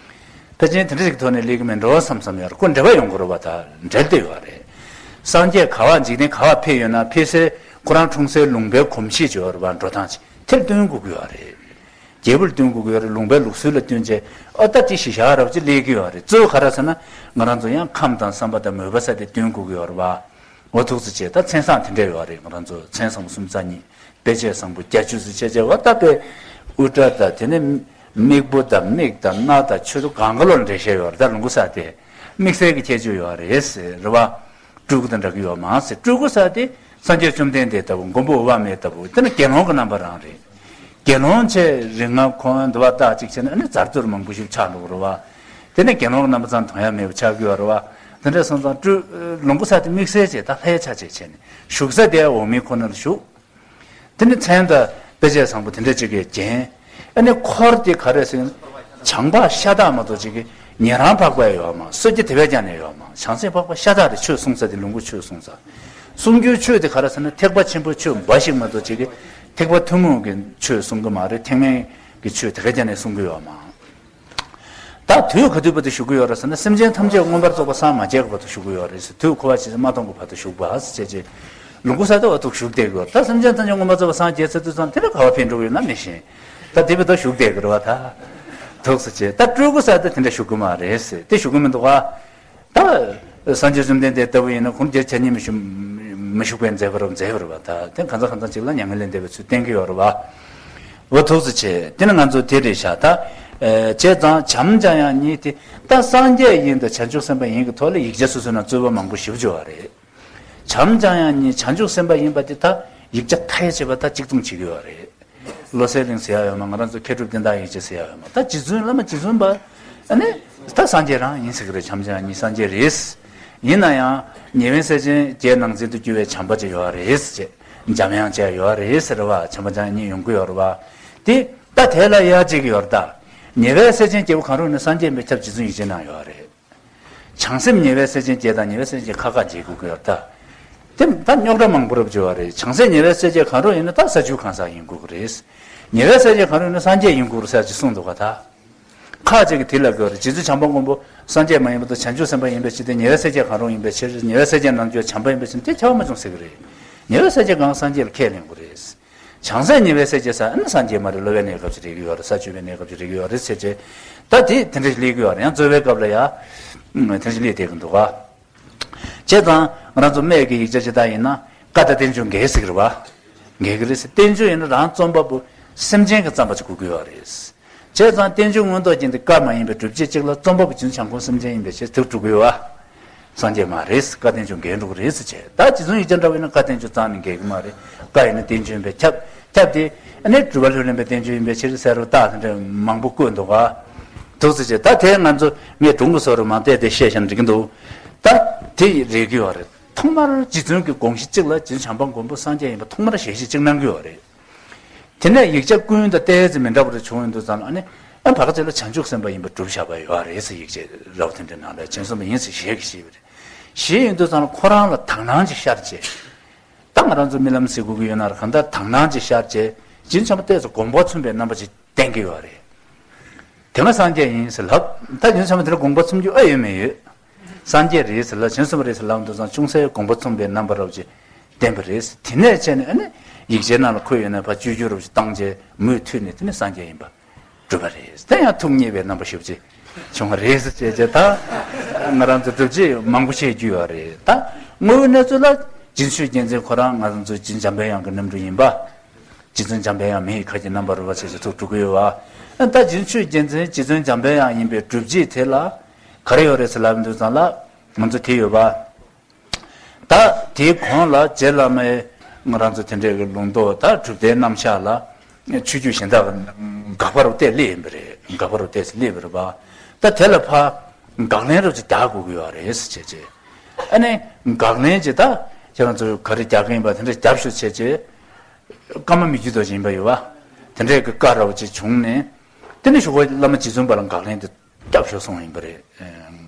ཕལ་ཆེར་དེ་འདྲ་ཞིག་གི་ཐོག་ནས་སླེབས་ཀྱི་མེད་འགྲོ་བསམ་བསམ་ཡོད་རེད། ཁོ་འབྲེལ་བ་ཡོང་གི་རེད་བ། ད་འབྲེལ་བསྡད་ཡོད་རེད། སངས་རྒྱས་ག་བ་འཇིག་རྟེན་ག་བ་ཕེབས་ཡོད་ན་ཕེབས་སའི་ཁོ་རང་འཁྲུངས་སའི་ལུང་པའི་གོམས་གཤིས་ཅིག་ཡོད་རེད་བ། འགྲོ་སྟངས་ཅིག་དེར་བསྟུན་དགོས་ཀྱི་ཡོད་རེད། རྒྱལ་པོར་བསྟུན་དགོས་ཀྱི་ཡོད་རེད། ལུང་པའི་ལུགས་སྲོལ་ལ་བསྟུན་བྱས་ཨོ་ད་ཅི་ཞིག་བཞག་རབས་ཅིག་སླེབས་ཀྱི་ཡོད་རེད། གཙོ་བོ་ག་རེ་ཟེར་ན་ང་རང་ཚོ་ཡང་ཁམས་དང་བསམ་པ་དང་མོས་པ་ས་དེ་བསྟུན་དགོས་ཀྱི་ཡོད་རེད་བ། འོ་ཐུགས་སུ་ཆེ། ད་མཚན་བཟང་དེ་འདྲ་ཡོད་རེད། ང་རང་ཚོ་མཚན་བཟང་པོ་སུམ་རྩ་གཉིས་དཔེ་བྱད་བཟང་པོ་བརྒྱད་ཅུ་ཟེར་བྱས་བྱས་བ་ད་དཔེ་དབུ་སྐྲ་དང་དེ་ནས་མིག་སྤུ་དང་མིག་དང་སྣ་དང་མཆུ་ཏོ་གང་ག་ལོར་འགྲེལ་བཤད་ཡོད་རེད། ད་ལུང་ཁུག་ས་དེ་དམིགས་བསལ་གྱི་ཁྱད་ཆོས་ཡོད་རེད་ཟེར་རེད་བ། སྤྲུལ་སྐུ་དང་འདྲ་གི་ཡོད་མ་ཟེར། སྤྲུལ་སྐུ་ཟེར་དེ་སངས་རྒྱས་བཅོམ་ལྡན་འདས་ལྟ་བུ། མགོན་པོ་འོད་དཔག་མེད་ལྟ་བུ། དེ་ནི་དགེ་སློང་གི་རྣམ་པ་རང་རེད། དགེ་སློང་བྱས་རིགས་ལྔ་གོན་འདུལ་བ་ལྟ་ཅིག་བྱས་ན་ཨ་ནི་ཛར་ཛུར་མང་པོ་ཞིག་ཆགས་འགྲོ་གི་རེད་བ། དེ་ནི་དགེ་སློང་གི་རྣམ་པ་ཙམ་མཐོང་ཡ་མེད་པ་ཆགས་ཀྱི་ཡོད་རེད་བ། དེ་འདྲ་སོང་ཙང་སྤྲུལ་ལོངས་སྐུ་ཟེར་དེ་དམིགས་བསལ་བྱས་ད་ལྷའི་ཆ་བྱད་བྱས་ནས་བཞུགས་ས་དེ་འོག་མིན་ཁོ་ནར་བཞུགས། དེ་ནི་མཚན་དང་དཔེ་བྱད་བཟང་པོ་དེ་འདྲ་ཅིག་གིས་བརྒྱན། ཨ་ནི་འཁོར་དེ་ག་རེ་ཟེར་ན། བྱམས་པ་ཤ་སྟག་མ་གཏོགས་ཅིག་གིས་ཉན་རང་འཕགས་པ་ཡོད་མ། གསོད་རྒྱུ་དེ་བས་ཀྱང་ནས་ཡོད་མ། བྱང་སེམས་འཕགས་པ་ཤ་སྟག་རེད། ཆོས་གསུང་ས་དེ་ལོངས་སྐུ་ཆོས་གསུང་ས། གསུང་རྒྱུའི་ཆོས་དེ་ག་རེ་ཟེར་ན་ཐེག་པ་ཆེན་པོའི་ཆོས་འབའ་ཞིག་མ་གཏོགས་ཅིག་གིས་ཐེག་པ་ཐུན་མོང་གི་ཆོས་གསུང་གི་མ་རེད། ཐེག་དམན་གྱི་ཆོས་དེ་ག་ཀྱང་ནས་གསུང་གི་ཡོད་མ། ད་དུས་ག་དུས་བར་དུ་བཞུགས་ཀྱི་ཡོད་རེད་ཟེར་ན་སེམས་ཅན་ཐམས་ཅད་མངོན་པར་རྫོགས་པར་སངས་མ་རྒྱས་ཀྱི་བར་དུ་བཞུགས་ཀྱི་ཡོད་རེད་ཟེར། དུས་འཁོར་བ་ཇི་སྲིད་མ་སྟོངས་ཀྱི་བར་དུ་བཞུགས་པ་ཟེར་བྱས་རྗེས། ལོངས་སྐུ་ཟེར་དེ་འོ་ཐུག་བཞུགས་བསྡད་ཀྱི་ཡོད། ད་སེམས་ཅན་ཐམས་ཅད་མངོན་པར་རྫོགས་པར་སངས་རྒྱས་ཚར་དུས་ཙམ་དེ་ལ་ག་བ་ཕེབས་འགྲོ་གི་ཡོད་ན་མི་ཤེས། ད་དེ་བར་དུ་བཞུགས་བསྡད་ཀྱི་རེད་བ། ད་ཐུགས་སུ་ཆེ། ད་སྤྲུལ་སྐུ་ཟེར་དེ་དེ་འདྲ་བཞུགས་ཀྱི་མ་རེད་ཟེར། དེ་བཞུགས་ཀྱི་མི་འདུག་ག་ད་སངས་རྒྱས་བཅོམ་ལྡན་འདས་ལྟ་བུ་ཡིན་ན་ཁོང་རྒྱལ་ཆ་ཉིད་མི་ཞུ་མི་བཞུགས་པའི་མཛད་པ་རུ་མཛད་ཡོད་རེད་བ། ད་དེ་གང་ཟག་གང་ཟག་ཅིག་ལ་མྱ་ངན་ལས་འདས་པའི་ཚུལ་བསྟན་གྱི་ཡོད་རེད་བ། འོ་ཐུགས་སུ་ཆེ། དེ་ནི་ང་ཚོ་དེ་རེད་ཤག་ད། ཨེ་བྱས་ཙང་བྱམས་བྱམས་ཡང་གཉིས་དེ་ད་སངས་རྒྱས་ཡིན་དང་བྱང་ཆུབ་སེམས་དཔའ་ཡིན་གྱི་ཐོག་ལ་ཡིག་ཆ་སོ་སོའི་ནང་རྩོད་པ་མང་པོ་ཞེ་པོ་བྱུང་བ་རེད། བྱམས་བྱམས་ཡང་གཉིས་བྱང་ཆུབ་སེམས་དཔའ་ཡིན་པ་དེ་ད་ཡིག་ཆ་མཐའ་ཡས་བྱས་པ་ད་གཅིག་མཚུངས་བྱེད་ཀྱི་ཡོད་རེད། བློ་གསལ་གླིང་ཟེར་ཡ་ཡོད་མ། ང་རང་ཚོ་མཁས་གྲུབ་བསྟན་དར་ཡིག་ཆ་ཟེར་ཡ་ཡོད་མ། ད་རྗེ་བཙུན་བླ་མ་རྗེ་བཙུན་པ་ཨ་ནི་ད་སངས་རྒྱས་རང་ཡིན་ཟེར་གི་རེད། བྱམས་བྱམས་ཡང་གཉིས་སངས་རྒྱས་རེད། ཡིན་ན་ཡང་ཉེ་བའི་སེམས་ཅན་བརྒྱའི་ནང་ཚན་དུ་གྱུར་པའི་བྱམས་པ་ཅིག་ཡོད་རེད་ཟེར། འཇམ་དབྱངས་བཅས་ཡོད་རེད་ཟེར་བ། བྱམས་པ་འཇམ་དབྱངས་གཉིས་ཡོང་གི་ཡོད་རེད་བ། དེ་ད་དེ་ལ་ཡ་གཅིག་ཡོད་རེད་ད། ཉེ་བའི་སེམས་ཅན་སྐྱེ་བོ་གང་རུང་ནི་སངས་རྒྱས་མི་ཁྱབ་རྗེ་བཙུན་ཡིད་ཅན་ནང་ཡོད་རེད། བྱང་སེམས་ཉེ་བའི་སེམས་ཅན་བརྒྱད་དང་ཉེ་བའི་སེམས་ཅན་ཁ་ཁ་འབྱེད་དགོས་ཀྱི་ཡོད་རེད་ད། དེ་ད་རྙོག་དྲ་མང་པོ་རབ་བྱུང་བ་རེད། བྱང་སེམས་ཉེ་བའི་སེམས་ཅན་གང་རུང་ཡིན་ན་ད་ས་བཅུ་གང་ཟག་ཡིན་དགོས་ཀྱི་རེད། ཉེ་བའི་སེམས་ཅན་གང་རུང་ཡིན་ན་སངས་རྒྱས་ཡིན་དགོས་རེད་ཟེར་ཅིག་གསུངས་འདུག་ག་ད། ཁ་ཅིག་གིས་དེ་ལ་དགོས་རེད། རྗེ་བཙུན་བྱམས་པ་མགོན་པོ་སངས་རྒྱས་མ་ཡིན་པ་དང་བྱང་ཆུབ་སེམས་དཔའ་ཡིན་པའི་ཕྱིར་ཏེ། ཉེ་བའི་སེམས་ཅན་གང་རུང་ཡིན་པའི་ཕྱིར། ཉེ་བའི་སེམས་ཅན་རྣམས་ཀྱང་བྱམས་པ་ཡིན་པའི་ཕྱིར་ཏེ་ཁྱབ་པ་མ་བྱུང་ཟེར་གི་རེད། ཉེ་བའི་སེམས་ཅན་གང་སངས་རྒྱས་ལ་ཁས་ལེན་དགོས་རེད། བྱང་སེམས་ཉེ་བའི་སེམས་ཅན་ཟེར་ན་སངས་རྒྱས་མ་རེད། སློབ་པའི་གནས་སྐབས་ཅིག་རེད་ཀྱི་ཡོད་རེད། ས་བཅུ་པའི་གནས་སྐབས་ཅིག་རེད་ཀྱི་ཡོད་རེད་ཟེར་བྱས། ད་དེ་དེ་འདྲ་ཞིག་སླེབས་ཀྱི་ཡོད་རེད། ཡང་རྩོད་པའི་སྐབས་ལ་ཡ་དེ་འདྲ་ཞིག་སླེབས་བསྡད་ཀྱི་འདུག་ག་བྱས་ཙང་ང་རང་ཚོ་སྨད་ཀྱི་ཡིག་ཆ་ཅིག་ལྟ་ཡིན་ན་བཀའ་དང་བསྟན་བཅོས་འགལ་ཟེར་གི་རེད་བ། འགལ་གི་རེད་ཟེར། བསྟན་བཅོས་ཡིན་ན་རང་རྩོམ་པ་པོ་སེམས་ཅན་གྱི་བརྩམས་པ་ཅིག་དགོས་ཀྱི་ཡོད་རེད། བྱས་ཙང་བསྟན་བཅོས་མངོན་རྟོགས་རྒྱན་དེ་བཀའ་མ་ཡིན་པའི་སྒྲུབ་བྱེད་ཅིག་ལ་རྩོམ་པ་པོ་རྗེ་བཙུན་བྱམས་མགོན་སེམས་ཅན་ཡིན་པའི་ཕྱིར་དེ་སྒྲུབ་ཀྱི་ཡོད་བ། སངས་རྒྱས་མ་རེད། བཀའ་བསྟན་བཅོས་འགལ་འགྲོ་གི་རེད་ཟེར་བྱས། ད་རྗེ་བཙུན་ཡིད་ཅན་འདྲ་བོ་ཡིན་ན་བཀའ་བསྟན་བཅོས་རྩ་ནས་འགལ་གི་མ་རེད། བཀའ་ཡིན་ན་བསྟན་བཅོས་ཡིན་པས་ཁྱབ། ཁྱབ་སྟེ། ཨ་ནི་སྒྲུབ་པ་ལྷུར་ལེན་པའི་བསྟན་བཅོས་ཡིན་པའི་ཕྱིར་ཟེར་རོ། རྟགས་དེ་འདྲ་མང་པོ་བཀོད་འདུག་ག་འདུག་ཟེར་བྱས། ད་དེ་ང་ཚོ་ངས་སྒྲུང་གི་བཟོ་རུ་མང་བལྟས་ཏེ་བཤད་བཞག་ན་འགྲིག་གི་འདུག་ད་དེ་རེད་ཀྱི་ཡོད་རེད། ཐོག་མར་རྗེ་བཙུན་གྱི་དགོངས་གཞི་གཅིག་ལ་རྗེ་བཙུན་བྱམས་པ་མགོན་པོ་སངས་རྒྱས་ཡིན་པ་ཐོག་མར་ཞལ་བཞེས་གཅིག་གནང་གི་ཡོད་རེད། དེ་ནས་ཡིག་ཆ་ཀུན་ཏུ་ཏོག་ཙམ་མི་འདྲ་བ་རེ་བྱུང་ཡོང་དུས་ཙམ་ལ། ཨ་ནི་ཨ་བར་སྐབས་ཅིག་ལ་བྱང་ཆུབ་སེམས་དཔའ་ཡིན་པ་སྒྲུབ་བཞག་པ་ཡོད་རེད་ཟེར། ཡིག་ཆ་རབ་དེ་འདྲའི་ནང་ལ་བྱང་སེམས་དཔའ་ཡིན་ཟེར་ཞལ་གྱིས་བཞེས་པ་རེད། ཞེས་ཡོང་དུས་ཙམ་ལ་ཁོ་རང་ལ་དག་སྣང་ཅིག་ཤར་བྱས། ད་ང་རང་ཚོ་རྨི་ལམ་ཟེར་དགོས་ཀྱི་ཡོད་ན་ར། གང་ལྟར་དག་སྣང་ཅིག་ཤར་བྱས། རྗེ་བཙུན་བྱམས་པ་ཏོག་ཙམ་དགོངས་པ་མཚུངས་པའི་རྣམ་པ་ཅིག་བསྟན་གྱི་ཡོད་རེད། དེ་སྔ་སངས་རྒྱས་ཡིན་ཟེར་ལབ། ད་རྗེ་བཙུན་བྱམས་པ་དེ་ལ་དགོངས་པ་མཚུངས་རྒྱུ་ཨེ་ཡོད་མེད་ཡོད། སངས་རྒྱས་རེད་ཟེར་ལབ། བྱང་སེམས་རེད་ཟེར་ལབ་དུས་ཙམ་ཅུང་ཟད་དགོངས་པ་མཚུངས་པའི་རྣམ་པ་རབ་ཅིག་བསྟན་པ་རེད། དེ་ནས་བྱས་ནས་ཨ་ནི་ཡིག་ཆའི་ནང་ལ་འཁོད་ཡོད་ན་ཕར་བཅོས་བསྒྱུར་རབ་ཅིག་བཏང་རྗེས་མུ་མཐུད་ནས་དེ་ནི་སངས་རྒྱས་ཡིན་པ་གྲུབ་པ་རེད། དེ་ཡང་ཐུགས་མཉེས་པའི་རྣམ་པ་ཞེ་པོ་ཅིག་བྱུང་བ་རེད་ཟེར་བྱས་བྱས། ད་ང་རང་ཚོ་སྒྲུབ་བྱེད་མང་པོ་བཤད་རྒྱུ་ཡོད་རེད། ད་དངོས་ཡོད་གནས་ཚུལ་ལ་རྗེ་ཆོས་རྒྱལ་མཚན་ཁོ་རང་ང་རང་ཚོ་རྗེ་བཙུན་འཇམ་པའི་དབྱངས་ཀྱི་རྣམ་སྤྲུལ་ཡིན་པ། རྗེ་བཙུན་འཇམ་པའི་དབྱངས་མི་ཡི་ག་གི་རྣམ་པར་རོལ་པ་ཞེས་བྱ་ཐུགས་སྒྲུབ་ཀྱི་ཡོད་པ། ད་རྗེ་ཆོས་རྒྱལ་མཚན་རྗེ་བཙུན་འཇམ་པའི་དབྱངས་ཡིན་པའི་སྒྲུབ་བྱེད་དེ་ལ་ག་རེ་ཡོད་རེད་ཟེར་ལབ་དུས་ཙམ་ལ་ང་ཚོ་དེ་ཡོད་པ། ད་དེའི་གོང་ལ་རྗེ་བླ་མའི་ང་རང་ཚོ་དེ་འདྲའི་གི་ལུང་རྟོགས་དང་གྲུབ་མཐའི་རྣམ་གཞག་ལ་ཆོས་བརྒྱུད་གཞན་དག་དགག་པ་རུ་བལྟས་སླེབས་ཡིན་པ་རེད། དགག་པ་རུ་བལྟས་སླེབས་པ་རེད་པ། ད་དེ་ལ་ཕར་དགག་ལན་རུ་ཅིག་རྒྱག་དགོས་ཀྱི་ཡོད་རེད་ཟེར་བྱས་བྱས། ཨ་ནི་དགག་ལན་ཅིག་ད་ཁྱེད་རང་ཚོ་ག་རེ་རྒྱག་གི་ཡིན་པ་དེ་འདྲ་རྒྱབ་ཤོག་བྱས་བྱས། བཀའ་མ་མི་བརྒྱུད་དོ་ཞེས་ཡིན་པ་ཡོད་པ། དེ་འདྲའི་གི་བཀའ་རབ་ཅིག་བྱུང་ནས། དེ་ནས་གཞུག་གུ་བླ་མ་རྗེ་བཙུན་པ་ལ་དགག་ལན་དེ་རྒྱབ་ཤོག་གསུངས་ཡིན་པ་རེད།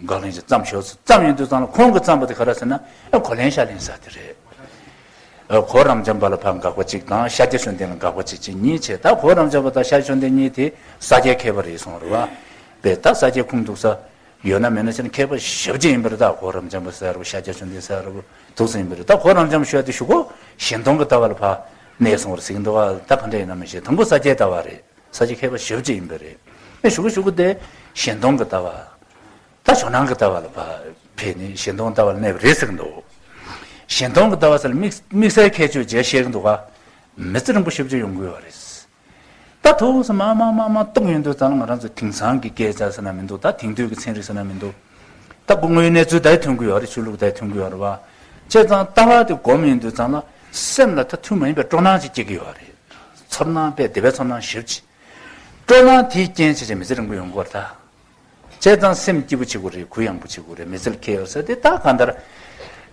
དགག་ལན་ཅིག་བརྩམས་ཤོག་བརྩམས་ཡོང་དུས་ཙམ་ལ་ཁོང་གིས་བརྩམས་པ་དེ་ག་རེ་ཟེར་ན། ཨ་གོ་ལན་ཤ་ལན་ཟེར་དེ་རེད། ཨ་གོ་རམས་འབྱམས་པ་ལ་ཕར་དགག་པ་གཅིག་དང་ཤཱཀྱ་མཆོག་ལྡན་ལ་དགག་པ་གཅིག་བྱས་གཉིས་བྱས། ད་གོ་རམས་འབྱམས་པ་དང་ཤཱཀྱ་མཆོག་ལྡན་གཉིས་དེ་ས་སྐྱའི་མཁས་པ་རེད་གསུངས་རེད་པ། པས་ད་ས་སྐྱའི་ཁུངས་གཏུགས་ས་ཡོད་ན་མེད་ན་ཕྱིར་མཁས་པ་ཞེ་པོ་ཅིག་ཡིན་པ་རེད། ད་གོ་རམས་འབྱམས་པ་ཟེར་རུ་ཤཱཀྱ་མཆོག་ལྡན་ཟེར་རུ་འདུག་ཟེར་ཡིན་པ་རེད། ད་གོ་རམས་འབྱམས་པ་ཞུ་ཡ་དེ་གཞུག་གུ་ཞེན་སྟོང་གི་ལྟ་བ་ལ་ཕར་གནས་སོང་བ་རེད་ཟེར་གྱི་འདུག་ག་ད་ག་འདྲ་ཡིན་ན་མི་ཤེས། དང་པོ་ས་སྐྱའི་ལྟ་བ་རེད། ས་སྐྱའི་མཁས་པ་ཞེ་པོ་ཅིག་ཡིན་པ་རེད། ཨེ་གཞུག་གུ་གཞུག་གུ་དེ་ཞེན་སྟོང་གི་ལྟ་བ། ད་ཇོ་ནང་གི་ལྟ་བ་ལ་ཕར་ཕེབས་ནས་ཞེན་སྟོང་ལྟ་བ་ལ་གནས་པ་རེད་ཟེར་གྱི་འདུག་ཞེན་སྟོང་གི་ལྟ་བ་ཟེར་ལ་དམིགས་དམིགས་བསལ་ཁྱད་ཆོས་བྱས་བཤད་ཀྱི་འདུག་ག་མི་ཚེ་རིང་པོ་ཞེ་པོ་ཅིག་ཡོང་གི་ཡོད་རེད། ད་ཐུགས་སུ་མ་མ་མ་མ་གཏོང་ཡོང་དུས་ཙམ་ལ་ང་རང་ཚོ་དེང་སང་གི་སྐད་ཆ་ཟེར་ན་མི་འདུག་ད་དེང་དུས་ཀྱི་ཚན་རིག་ཟེར་ན་མི་འདུག་ད་དངོས་ཡོད་གནས་ཚུལ་ད་ཐོན་གྱི་ཡོད་རེད། ཆོས་ལུགས་ད་ཐོན་གྱི་ཡོད་རེད་པ། བྱས་ཙང་ལྟ་བ་དེ་སྒོམ་ཡོང་དུས་ཙམ་ལ་སེམས་ལ་ད་ཐུན་མ་ཡིན་པའི་སྤྲོ་སྣང་ཅིག་སྐྱེ་གི་ཡོད་རེད། ཚོར་སྣང་དཔེ་དེ་བས་ཚོར་སྣང་ཞེ་པོ་ཅིག་སྤྲོ་སྣང་དེའི་རྐྱེན་བྱས་བྱས་མི་ཚེ་རིང་པོ་ཡོང་གི་ཡོད་རེད་ད། བྱས་ཙང་སེམས་སྐྱིད་པོ་བྱེད་དགོས་རེད། གུ་ཡངས་པོ་བྱེད་དགོས་རེད། མི་ཚེ་ལ་ཁེ་ཡོད་ཟེར་དེ་ད་གང་ལྟར།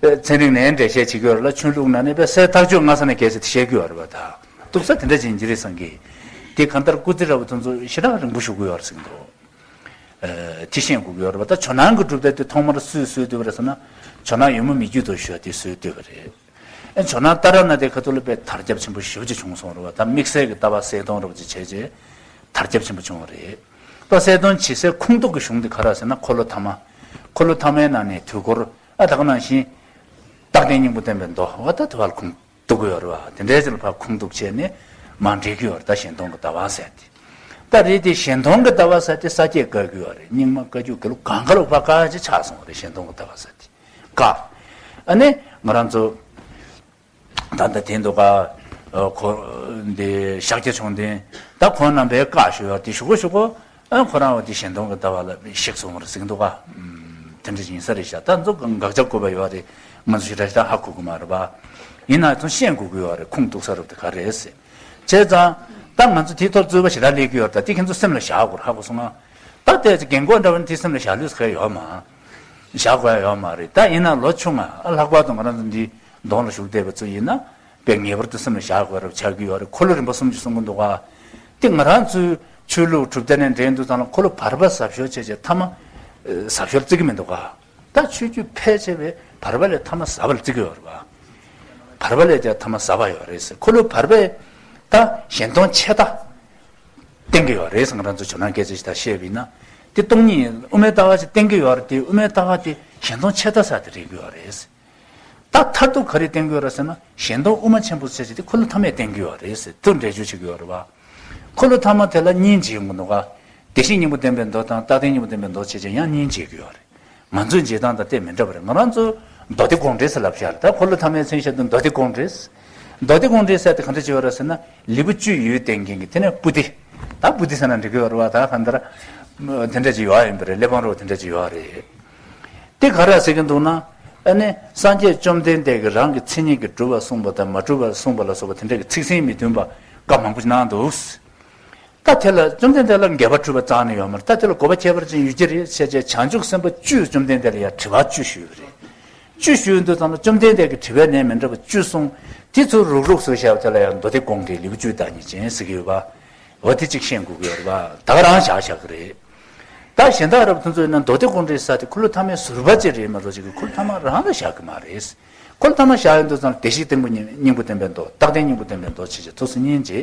ཚན་རིག་ནས་འགྲེལ་བཤད་བྱེད་ཀྱི་ཡོད་རེད་ལ། ཆོས་ལུགས་ནང་ནས་པའི་གསལ་ཐག་ཆོད་སྔ་ས་ནས་གལ་སྲིད་དེ་བཤད་ཀྱི་ཡོད་རེད་པ། ད་འདུག་ས་དེ་འདྲ་ཅིག་ཡིན་གྱི་རེད་བསམ་གི། དེ་གང་ལྟར་སྐུ་ཚེ་རིང་པོ་དེ་ཚོ་ཞེ་དྲག་རིང་པོ་བཞུགས་ཀྱི་ཡོད་རེད་ཟེར་གྱི་འདུག་དེ་ཤེས་དགོས་ཀྱི་ཡོད་རེད་པ། ད་ཇོ་ནང་གི་གྲུབ་མཐའ་དེ་ཐོག་མར་སུས་བཟོས་བསྡད་པ་རེད་ཟེར་ན། ཇོ་ནང་ཡོད་མུ་མི་རྒྱུད་དུ་ཞུ་བ་དེ་བཟོས་བསྡད་པ་རེད། ཨེ་ཇོ་ནང་ཏཱ་ར་ནཱ་ཐའི་ཁ་ཐུག་ལ་དཔེ་དར་ཁྱབ་ཆེན་པོ་ཞེ་པོ་ཅིག་བྱུང་སོང་རེད་པ། ད་དམིགས་བསལ་གྱི་ལྟ་བ་གསལ་སྟོང་རབ་ཅིག་བྱས་རྗེས་དར་ཁྱབ་ཆེན་པོ་བྱུང་བ་རེད། ད་གསལ་སྟོང་བྱེད་སའི་ཁུངས་གཏུགས་ཀྱི་གཞུང་དེ་ག་རེ་ཟེར་ན། འཁོར་ལོ་ཐ་མ། འཁོར་ལོ་ཐ་མའི་ནང་ནས་དུས་འཁོར། ཨ་ད་ག་ནང་བཞིན་རྟག་བརྟན་སྙིང་པོ་བསྟན་པའི་མདོ། འོ་ད་དེ་བར་ཁུངས་གཏུགས་ཀྱི་ཡོད་རེད་པ། དེ་འདྲའི་ཅིག་ལ་ཕར་ཁུངས་གཏུགས་བྱས་ནས་མར་འགྲེལ་གྱི་ཡོད་རེད། ད་ཞེན་སྟོང་གི་ལྟ་བ་ཟེར་དེ། ད་རེད་དེ་ཞེན་སྟོང་གི་ལྟ་བ་ཟེར་དེ་ས་སྐྱས་བཀག་གི་ཡོད་རེད། རྙིང་མ་བཀའ་བརྒྱུད་དགེ་ལུགས་གང་ག་ལ་ཕར་བཀག་ཅིག་ཆགས་སོང་བ་རེད། ཞེན་སྟོང་གི་ལྟ་བ་ཟེར་དེ་བཀག་ཨ་ནི་ང་རང་ཚོ་ད་ལྟ་དེ་འདུག་ག་ཁོ་འདི་ཤཱཀྱ་མཆོག་ལྡན་ད་ཁོང་རྣམ་པས་བཀག་ཞུ་ཡ་དེ་གཞུག་གུ་གཞུག་གུ་ཨ་ཁོ་རང་བ་དེ་ཞེན་སྟོང་གི་ལྟ་བ་ལ་གཤེགས་སོང་བ་རེད་ཟེར་གྱི་འདུག་ག་དེ་འདྲ་ཡིན་ས་རེད་ཤག་ད་ཚོ་དགག་བྱ་བཀོད་པ་ཡོད་རེད། ང་ཚོ་ཞེ་དྲག་ཞེ་དྲག་ཧ་གོ་གི་མ་རེད་པ། ཡིན་ན་ཚོ་ཤེས་དགོས་ཀྱི་ཡོད་རེད། ཁུངས་གཏུགས་ས་རུབ་དེ་ག་རེད་ཟེར། བྱས་ཙང་ད་ང་ཚོ་དེའི་ཐོག་རྩོད་པ་ཞེ་དྲག་སླེབས་ཀྱི་ཡོད་རེད། ད་དེ་ཁྱེད་ཚོ་སེམས་ལ་བཞག་དགོས་རེད། ཧ་གོ་སོང་ང་། ད་ལྟའི་རྒན་གོག་འདྲ་བ་ནི་དེ་སེམས་ལ་བཞག་ལུས་ཁ་ཡོད་མ། བཞག་དགོས་ཡ་ཡོད་མ་རེད། ད་ཡིན་ན་ལོ་ཆུང་ང་ལྷག་པར་དུ་ང་རང་ཚོ་འདི་གདོང་ལ་བཞུགས་བསྡད་པ་ཚོ་ཡིན་ན་དཔེ་ངེས་པར་དུ་སེམས་ལ་བཞག་དགོས་རབས་ཆགས་ཀྱི་ཡོད་རེད། འཁོར་ལོ་རིམ་པ་གསུམ་ཞིག་གསུང་གི་འདུག་ག་དེ་ང་རང་ཚོའི་ཆོས་ལུགས་གྲུབ་མཐའ་ནས་འདྲེན་དུས་ཙང་ལ་འཁོར་ལོ་བར་པ་ཟབ་ཤོས་བྱས་བྱས་ཐ་མ་ཟབ་ཤོས་བརྩི་གི་མི་འདུག་ག་ད་ཆོས་བརྒྱུད་ཕལ་ཆེ་བས་བར་པ་ལས་ཐ་མ་ཟབ་པ་ལ་བརྩི་གི་ཡོད་རེད་པ། བར་པ་ལས་ཀྱང་ཐ་མ་ཟབ་པ་ཡོད་རེད་ཟེར། འཁོར་ལོ་བར་པས་ད་ཞེན་སྟོང་ཆད་ལྟ་བསྟན་གྱི་ཡོད་རེད་ཟེར། ང་རང་ཚོ་ཇོ་ནང་སྐད་ཆ་ཞིག་ད་བཤད་པ་ཡིན་ན། དེ་སྟོང་ཉིད་དབུ་མའི་ལྟ་བ་ཞིག་བསྟན་གྱི་ཡོད་རེད། དེ་དབུ་མའི་ལྟ་བ་དེ་ཞེན་སྟོང་ཆད་ལྟ་ཟེར་དེ་རེད་ཀྱི་ཡོད་རེད་ཟེར། ད་མཐར་ཐུག་ག་རེ་བསྟན་གྱི་ཡོད་རེད་ཟེར་ན། ཞེན་སྟོང་དབུ་མ་ཆེན་པོ་ཟེར་ཞིག་དེ་འཁོར་ལོ་ཐ་མས་བསྟན་གྱི་ཡོད་རེད་ཟེར། དེ་འགྲེལ་བརྗོད་བྱེད་ཀྱི་ཡོད་རེད་པ། འཁོར་ལོ་ཐ་མ་དེ་ལ་གཉིས་འབྱེད་ཡོང་གི་འདུག་ག་བདེ་གཤེགས་སྙིང་པོ་བསྟན་པའི་མདོ་དང་རྟག་བརྟན་སྙིང་པོ་བསྟན་པའི་མདོ་བྱས་བྱས་ཡང་གཉིས་འབྱེད་ཀྱི་ཡོད་རེད། ང་ཚོས་འབྱེད་སྟངས་དང་དེ་མི་འདྲ་བ་རེད། ང་རང་ཚོ་མདོ་སྡེ་དགོངས་འགྲེལ་ཟེར་ལབ་བཞག་རེད། ད་འཁོར་ལོ་ཐ་མའི་མཚན་བཤད་དུས་མདོ་སྡེ་དགོངས་འགྲེལ། མདོ་སྡེ་དགོངས་འགྲེལ་ཟེར་དེ་ག་འདྲ་བྱས་ཡོད་རེད་ཟེར་ན། ལེའུ་བཅུ་ཡོད་བསྟན་མཁན་གྱི་དེ་ནས་པོ་ཏི། ད་པོ་ཏི་ཟེར་ན་འགྲིག་གི་ཡོད་རེད་པ། ད་གང་ལྟར་དེ་འདྲ་ཅིག་ཡོད་ཡིན་པ་རེད། གླེགས་བམ་རོ་དེ་འདྲ་ཅིག་ཡོད་རེད། དེ་ག་རེ་ཟེར་གྱི་འདུག་ན། ཨ་ནི་སངས་རྒྱས་བཅོམ་ལྡན་འདས་ཀྱིས་རང་གི་མཚན་ཉིད་ཀྱིས་གྲུབ་པར་གསུངས་པ་དང་མ་གྲུབ་པར་གསུངས་པ་ལ་སོགས་པ་དེ་འདྲ་གི་ཚིག་ཟིན་མི་མཐུན་པ་ བཀའ་མང་པོ་ཞིག་གནང་འདུག་ད་དེ་ལ་བཅོམ་ལྡན་འདས་ལ་འགལ་བ་འཁྲུལ་པ་རྩ་ནས་ཡོད་མ་རེད། ད་དེ་ལ་དགོས་པ་ཁྱད་པར་ཅན་ཡོད་ཀྱི་རེད་ཟེར་བྱས། བྱང་ཆུབ་སེམས་དཔའ་བཅུས་བཅོམ་ལྡན་འདས་ལ་ཡང་དྲི་བ་བཅུ་ཞུས་པ་རེད། བཅུ་ཞུས་དུས་ཙམ་ལ་བཅོམ་ལྡན་འདས་ཀྱི་དྲི་བའི་ནང་མི་འདྲ་བ་བཅུ་གསུངས། དེ་ཚོ་རུག་རུག་བཟོས་བཞག་པ་དེ་ལ་ཡང་མདོ་སྡེ་དགོངས་འགྲེལ་ལེའུ་བཅུའི་བདག་ཉིད་ཅན་ཟེར་གྱི་ཡོད་པ། འོ་དེ་གཅིག་ཤེས་དགོས་ཀྱི་ཡོད་རེད་པ། ད་ག་རང་བཞག་བཞག་གི་རེད། ད་གཞན་དག་རབ་དེ་ཚོ་ཡིན་ན་མདོ་སྡེ་དགོངས་འགྲེལ་ས་དེ་འཁོར་ལོ་ཐ་མའི་ཟུར་པ་ཅིག་རེད་མ་གཏོགས་ཅིག་གི་འཁོར་ལོ་ཐ་མ་རང་ལ་བཞག་གི་མ་རེད། འཁོར་ལོ་ཐ་མ་བཞག་ཡོང་དུས་ཙམ་ལ་བདེ་གཤེགས་སྙིང་པོ་སྙིང་པོ་བསྟན་པའི་མདོ། རྟག་བརྟན་སྙིང་པོ་བསྟན་པའི་མདོ་བྱས་བྱས་ཐུགས་སུ་སྙིང་རྗེ།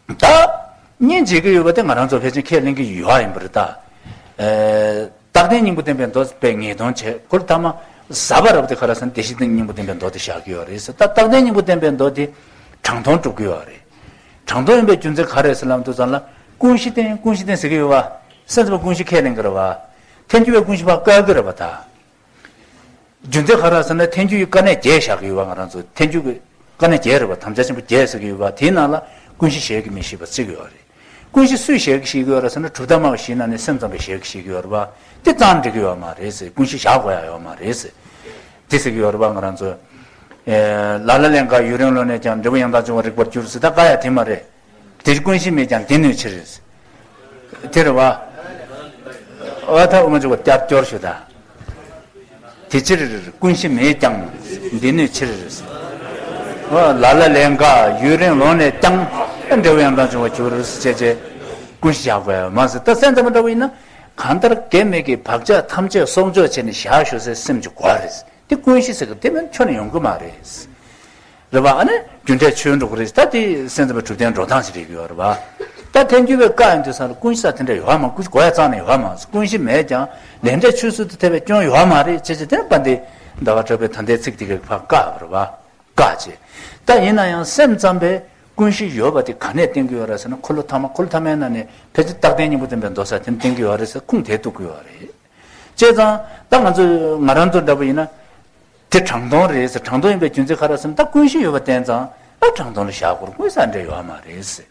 ད་སྙིང་རྗེ་གི་ཡོད་པ་དེ་ང་རང་ཚོ་ཕལ་ཆེར་ཁས་ལེན་གྱི་ཡོད་ཡིན་པ་རེད་ད། ཨེ། རྟག་བརྟན་སྙིང་པོ་བསྟན་པའི་མདོ་དཔེ་ངེས་དོན་བྱས། འཁོར་ལོ་ཐ་མ་ཟབ་པ་རབ་དེ་ག་རེ་ཟེར་ན་བདེ་གཤེགས་སྙིང་པོ་བསྟན་པའི་མདོ་དེ་བཞག་གི་ཡོད་རེད་ཟེར། ད་རྟག་བརྟན་སྙིང་པོ་བསྟན་པའི་མདོ་དེ་དྲང་དོན་སྒྲུབ་ཀྱི་ཡོད་རེད། དྲང་དོན་ཡིན་པའི་རྒྱུ་མཚན་ག་རེ་ཟེར་ལབ་དུས་ཙམ་ལ་ཀུན་གཞི་བསྟན། ཀུན་གཞི་བསྟན་ཟེར་གྱི་ཡོད་པ། སེམས་ཙམ་པ་ཀུན་གཞི་ཁས་ལེན་གྱི་རེད་པ། ཐལ་འགྱུར་བས་ཀུན་གཞི་ཕར་བཀག་གི་རེད་པ་ད། རྒྱུ་མཚན་ག་རེ་ཟེར་ན་ཐལ་འགྱུར་གྱི་དཀའ་གནད་བརྒྱད་བཞག་གི་ཡོད་པ། ང་རང་ཚོ་ཐལ་འགྱུར་གྱི་དཀའ་གནད་བརྒྱད་རེད་པ། དམ་བཅའ་ཆེན་པོ་བརྒྱད་ཟེར་གྱི་ཡོད་པ། དེའི་ནང་ལ་ཀུན་གཞི་ཞལ་གྱིས་མི་བཞེས་པ་བརྩི་གི་ཡོད་རེད། ཀུན་གཞི་སུས་ཞལ་གྱིས་བཞེས་ཀྱི་ཡོད་རེད་ཟེར་ན་གྲུབ་མཐའ་སྨྲ་བའི་གཞི་ནང་ནས་སེམས་ཙམ་པས་ཞལ་གྱིས་བཞེས་ཀྱི་ཡོད་རེད་པ། དེ་ཙམ་འགྲིག་གི་ཡོད་མ་རེད་ཟེར། ཀུན་གཞི་བཞག་དགོས་ཡ་ཡོད་མ་རེད་ཟེར། དེ་ཟེར་གྱི་ཡོད་རེད་པ། ང་རང་ཚོ། ཨེ། ལ་ལ་ལན་དགག་ཡུན་རིང་ལོག་ནས་ཀྱང་། འབྲས་བུ་ཡང་དག་འབྱུང་བར་རིགས་པར་འགྱུར་ཟེར། ད་དགག་ཡ་དེ་མ་རེད། དེ་ཀུན་གཞི་མེད་ཀྱང་དེ་གནོད་ཕྱིར། དེ་རེད་བ། འོ་ད་དབུ་མ་འཇུག་པ་བསྐྱར་སྐྱོར་ཞུ་ད། དེ་ཕྱིར་ཀུན་གཞི་མེད་ཀྱང་དེ་གནོད་ཕྱིར། འོ་ལ་ལ་ལན་དགག་ཡུན་རིང་ལོག་ནས་ཀྱང་། འབྲས་བུ་ཡང་དག་འབྱུང་བར་འགྱུར་ཟེར་བྱས་བྱས་ཀུན་གཞི་བཞག་དགོས་ཡ་མ་ཟེར། ད་སེམས་ཙམ་པ་འདྲ་བོ་ཡིན་ན་གང་ལྟར་གེགས་མེད་ཀྱི་བག་ཆགས་ཐམས་ཅད་གསོག་འཇོག་བྱས་ནས་བཞག་ཞུ་སའི་སེམས་ཀྱི་དགོས་རེད། དེ་ཀུན་གཞི་ཟེར་གི་དེ་མིན་ཁྱོན་ནས་ཡོང་གི་མ་རེད། རེད་བ། ཨ་ནི་རྒྱུ་འབྲས་ཆོས་འགྲོ་གི་རེད། ད་དེ་སེམས་ཙམ་པའི་གྲུབ་བསྟན་འགྲོ་སྟངས་ཤིག་རེད་གི་ཡོད་རེད་བ། ད་ཐལ་འགྱུར་བས་བཀག་ཡོང་དུས་ཙམ་ལ་ཀུན་གཞི་ས་དེ་འདྲ་ཡོད་མ། ཀུན་གཞི་དགོས་ཡ་རྩ་ནས་ཡོད་མ། ཀུན་གཞི་མེད་ཀྱང་ལས་འབྲས་ཆོས་སུ་དེ་ཐལ་བའི་སྐྱོན་ཡོད་མ་རེད་ཅེས་བྱས། དེ་ནི་དཔལ་ལྡན་ཟླ་བ་གྲགས་པའི་ད་ལྟའི་ཚིག་དེ་གས་ཕར་བཀག་པ་རེད་བ། བཀག་བྱས། ད་ཡིན་ན་ཡང་སེམས་ཙམ་པས་ཀུན་གཞི་ཡོད་པ་དེ་ག་ནས་བསྟན་གི་ཡོད་རེད་ཟེར་ན་འཁོར་ལོ་ཐ་མ། འཁོར་ལོ་ཐ་མའི་ནང་ནས་ཕལ་ཆེར་རྟག་བརྟན་སྙིང་པོ་བསྟན་པའི་མདོ་ས་དེ་ནས་བསྟན་གི་ཡོད་རེད་ཟེར་ཁུངས་དེ་གཏུག་གི་ཡོད་རེད། བྱས་ཙང་ད་ང་ཚོ། ང་རང་ཚོ་འདྲ་པོ་ཡིན་ན། དེ་དྲང་དོན་རེད་ཟེར། དྲང་དོན་ཡིན་པའི་རྒྱུ་མཚན་ག་རེ་ཟེར་ན་ད་ཀུན་གཞི་ཡོད་པ་བསྟན་ཙང་ཨ་དྲང་དོན་ལ་བཞག་དགོས་རེད། ཀུན་གཞི་ས་འདྲ་ཡོད་མ་རེད་ཟེར།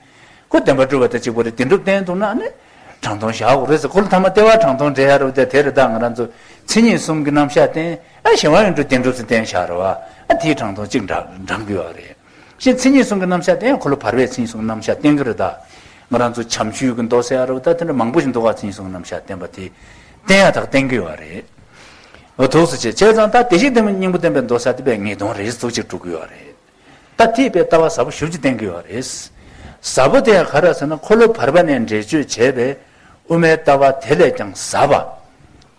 ཁོ་བདེན་པར་གྲུབ་པ་དང་གཅིག་པ་རེད། བདེན་གྲུབ་བསྟན་འདུག་ན་ཨ་ནི་དྲང་དོན་བཞག་དགོས་རེད་ཟེར། འཁོར་ལོ་ཐ་མ་ལྟེ་བ་དྲང་དོན་འགྲེལ་ཡ་རེད་དེ། དེ་རེད། ད་ང་རང་ཚོ་མཚན་ཉིད་གསུམ་གྱི་རྣམ་གཞག་བསྟན། ཨ་གཞན་དབང་ཡོད་འགྲོ་བདེན་གྲུབ་ཟེར་བསྟན་བཞག་རེད་བ། ཨ་དེའི་དྲང་དོན་གཅིག་འདྲ་འདྲང་གི་ཡོད་རེད། གཞན་མཚན་ཉིད་གསུམ་གྱི་རྣམ་གཞག་བསྟན་ཡང་འཁོར་ལོ་བར་པས་མཚན་ཉིད་གསུམ་གྱི་རྣམ་གཞག་བསྟན་གི་རེད། ད་ང་རང་ཚོ་བྱམས་ཞུས་ཀྱི་མདོ་ཟེར་ཡ་རེད་བ། ད་དེ་འདྲ་མང་པོ་ཞིག་འདུག་ག་མཚན་ཉིད་གསུམ་གྱི་རྣམ་གཞག་བསྟན་པ་དེ་བསྟན་ཡ་དག་བསྟན་གི་ཡོད་རེད། འོ་ཐུགས་སུ་ཆེ། བྱས་ཙང་ད་བདེ་གཤེགས་སྙིང་པོ་བསྟན་པའི་མདོ་ས་དེ་དཔེ་ངེས་དོན་རེད་ཟེར་ཐུགས་ཆེ་དྲུག་གི་ཡོད་རེད། ད་དེས་དཔེ་ལྟ་བ་ཟབ་པོ་ཞེ་པོ་ཅིག་བསྟན་གི་ཡོད་རེད། ཟབ་པོ་དེ་ཡང་ག་རེ་ཟེར་ན་འཁོར་ལོ་བར་པ་ནས་འགྲེལ་བརྗོད་བྱས་པའི་དབུ་མའི་ལྟ་བ་དེ་ལས་ཀྱང་ཟབ་པ།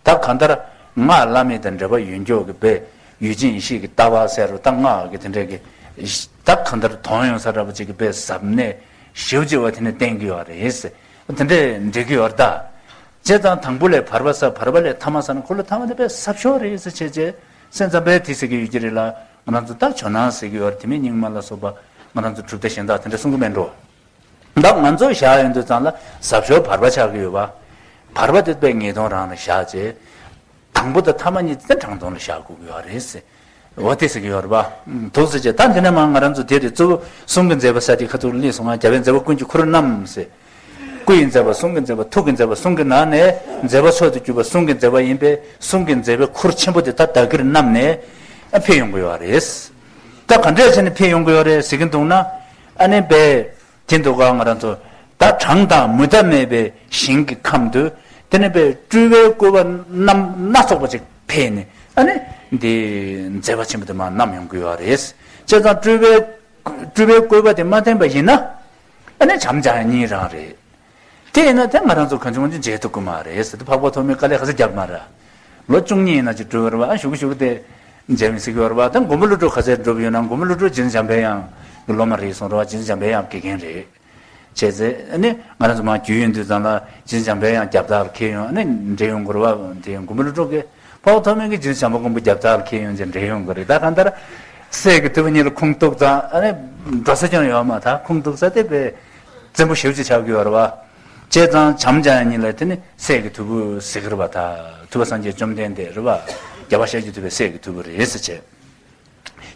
ད་གང་ལྟར་སྔགས་བླ་མེད་དང་འབྲེལ་བ་ཡོད་མཁན་གྱི་དཔེ་ཡུལ་ཅན་ཡེ་ཤེས་ཀྱི་ལྟ་བ་ཟེར་རོ། ད་སྔགས་ཀྱི་དེ་འདྲས་ཀྱི་ད་གང་ལྟར་དོན་ཡོད་ས་འདྲ་པོ་ཅིག་གི་དཔེ་ཟབ་གནད་ཞེ་པོ་ཅིག་བ་དེ་ནས་བསྟན་གི་ཡོད་རེད། དེ་འདྲས་འགྲིག་གི་ཡོད་རེད་ད། བྱས་ཙང་དང་པོ་ལས་བར་པ་ཟབ། བར་པ་ལས་ཐ་མ་ཟབ་ན་འཁོར་ལོ་ཐ་མ་དེ་དཔེ་ཟབ་ཤོས་རེད་ཟེར་བྱས་བྱས། སེམས་ཙམ་པས་དེ་ཟེར་གི་ཡོད་ཀྱི་རེད་ལ། ང་རང་ཚོ་ད་ཇོ་ནང་ཟེར་གི་ཡོད་རེད། དེ་མིན་རྙིང་མ་ལ་སོགས་པ་ང་རང་ཚོ་གྲུབ་མཐའ་གཞན་དག་དེ་འདྲ་གསུང་གི་མེད་འགྲོ། ད་ང་ཚོ་བཞག་ཡོང་དུས་ཙང་ལ་ཟབ་ཤོས་བར་པ་ཆགས་ཀྱི་ཡོད་པ། བར་པ་དེ་དཔེ་ངེས་དོན་རང་ལ་བཞག་བྱས། དང་པོ་དང་ཐ་མ་གཉིས་དེ་དྲང་དོན་ལ་བཞག་དགོས་ཀྱི་ཡོད་རེད་ཟེར། འོ་དེ་ཟེར་གྱི་ཡོད་རེད་པ། ཐུགས་སུ་ཆེ། ད་འདི་ནས་མ་ང་རང་ཚོ་དེ་རེད། གཙོ་བོ་གསུང་གི་མཛད་པ་ས་དེ་ཁ་ཐུག་ལ་སླེབས་སོང་ང་། རྒྱལ་བའི་མཛད་པ་ཀུན་གྱི་ཁུར་བསྣམས་ཟེར། སྐུ་ཡི་མཛད་པ་གསུང་གི་མཛད་པ། ཐུགས་ཀྱི་མཛད་པ་གསུང་གི་ནང་ནས་མཛད་པ་མཆོག་ཏུ་གྱུར་པ་གསུང་གི་མཛད་པ་ཡིན་པས། གསུང་གི་མཛད་པའི་ཁུར་ཆེན་པོ་དེ་ད་བདག་གིར་བསྣམས་ནས་ཕེབས་ཡོང་གི་ཡོད་རེད། ད་ག་འདྲས་བྱས་ནས་ཕེབས་ཡོང་གི་ཡོད་རེད་ཟེར་གྱི་འདུག་ན། ཨ་ནི་དཔེ། དེ་འདུག་ག་ང་རང་ཚོ་ད་གྲངས་དང་མུ་མཐའ་མེད་པའི་ཞིང་གི་ཁམས་དུ། དེ་ནས་དཔེ་སྤྲུལ་པའི་བཀོད་པ་རྣམ་སྣ་ཚོགས་པ་ཅིག་ཕེབས་ནས་ཨ་ནི་འདི་མཛད་པ་ཆེན་པོ་དེ་མར་བསྣམས་ཡོང་གི་ཡོད་རེད། བྱས་ཙང་སྤྲུལ་པའི་སྤྲུལ་པའི་བཀོད་པ་དེ་མ་བསྟན་པ་ཡིན་ན་ཨ་ནི་བྱམས་བྱམས་ཡང་གཉིས་རང་རེད། དེ་ཡིན་ན་དེ་ང་རང་ཚོ་གང་བྱུང་མང་བྱུང་མཇལ་ཐུབ་ཀྱི་མ་རེད་ཟེར་ཏེ། འཕགས་པ་ཐོགས་མེད་དཀའ་ལས་ག་ཚོད་བརྒྱབ་མ་རེད། ལོ་བཅུ་གཉིས་ཡིན་ན་ཅིག་འགྲོ་གི་རེད་བ། ཨ་གཞུག་གུ་གཞུག་གུ་དེ་མཇལ་མི་སྲིད་ཀྱི་ཡོད་རེད་བ། ད་མགོན་པོ་ཀླུ་སྒྲུབ་ག་ཚད་འགྲོ་གི་ཡོད་ན། མགོན་པོ་ཀླུ་སྒྲུབ་རྗེ་བཙུན་འཇམ་པའི་དབྱངས་ཀྱི་སློབ་མ་རེད་སོང་རེད་བ། རྗེ་བཙུན་འཇམ་པའི་དབྱངས་དགེ་རྒན་རེད། བྱས་ཚེ་ཨ་ནི་ང་རང་ཚོ་མར་རྒྱུས་ཡོང་དུས་ཙམ་ལ་རྗེ་བཙུན་འཇམ་པའི་དབྱངས་རྒྱབ་ལྟ་ལ་འཁེལ་ཡོང་ཨ་ནི་འགྲེལ་ཡོང་དགོས་རེད་བ། དེ་མགོན་པོ་ཀླུ་སྒྲུབ་ཀྱིས་འཕགས་པ་ཐོགས་མེད་ཀྱིས་རྗེ་བཙུན་བྱམས་པ་མགོན་པོ་རྒྱབ་ལྟ་ལ་འཁེལ་ཡོང་ཅེས་འགྲེལ་ཡོང་དགོས་རེད། ད་གང་ལྟར་སྲས་ཀྱི་ཐུ་བོ་གཉིས་ལ་ཁུངས་གཏུགས་ཙང་ཨ་ནི་འགྲོ་ས་ཀྱང་ཡོད་མ། ད་ཁུངས་གཏུགས་ས་དེ་དཔེ་བཙན་པོ་ཞེ་པོ་ཅིག་ཆགས་ཀྱི་ཡོད་རེད་བ། བྱས་ཙང་བྱམས་བྱམས་ཡང་གཉིས་ལ་དེ་ནི་སྲས་ཀྱི་ཐུ་བོ་ཟེར་གྱི་རེད་བ། ད་ཐུབ་པ་སངས་རྒྱས་བཅོམ་ལྡན་འདས་རེད་བ། རྒྱལ་བ་ཤཱཀྱ་ཐུབ་པའི་སྲས་ཀྱི་ཐུ་བོ་རེད་ཟེར་བྱས།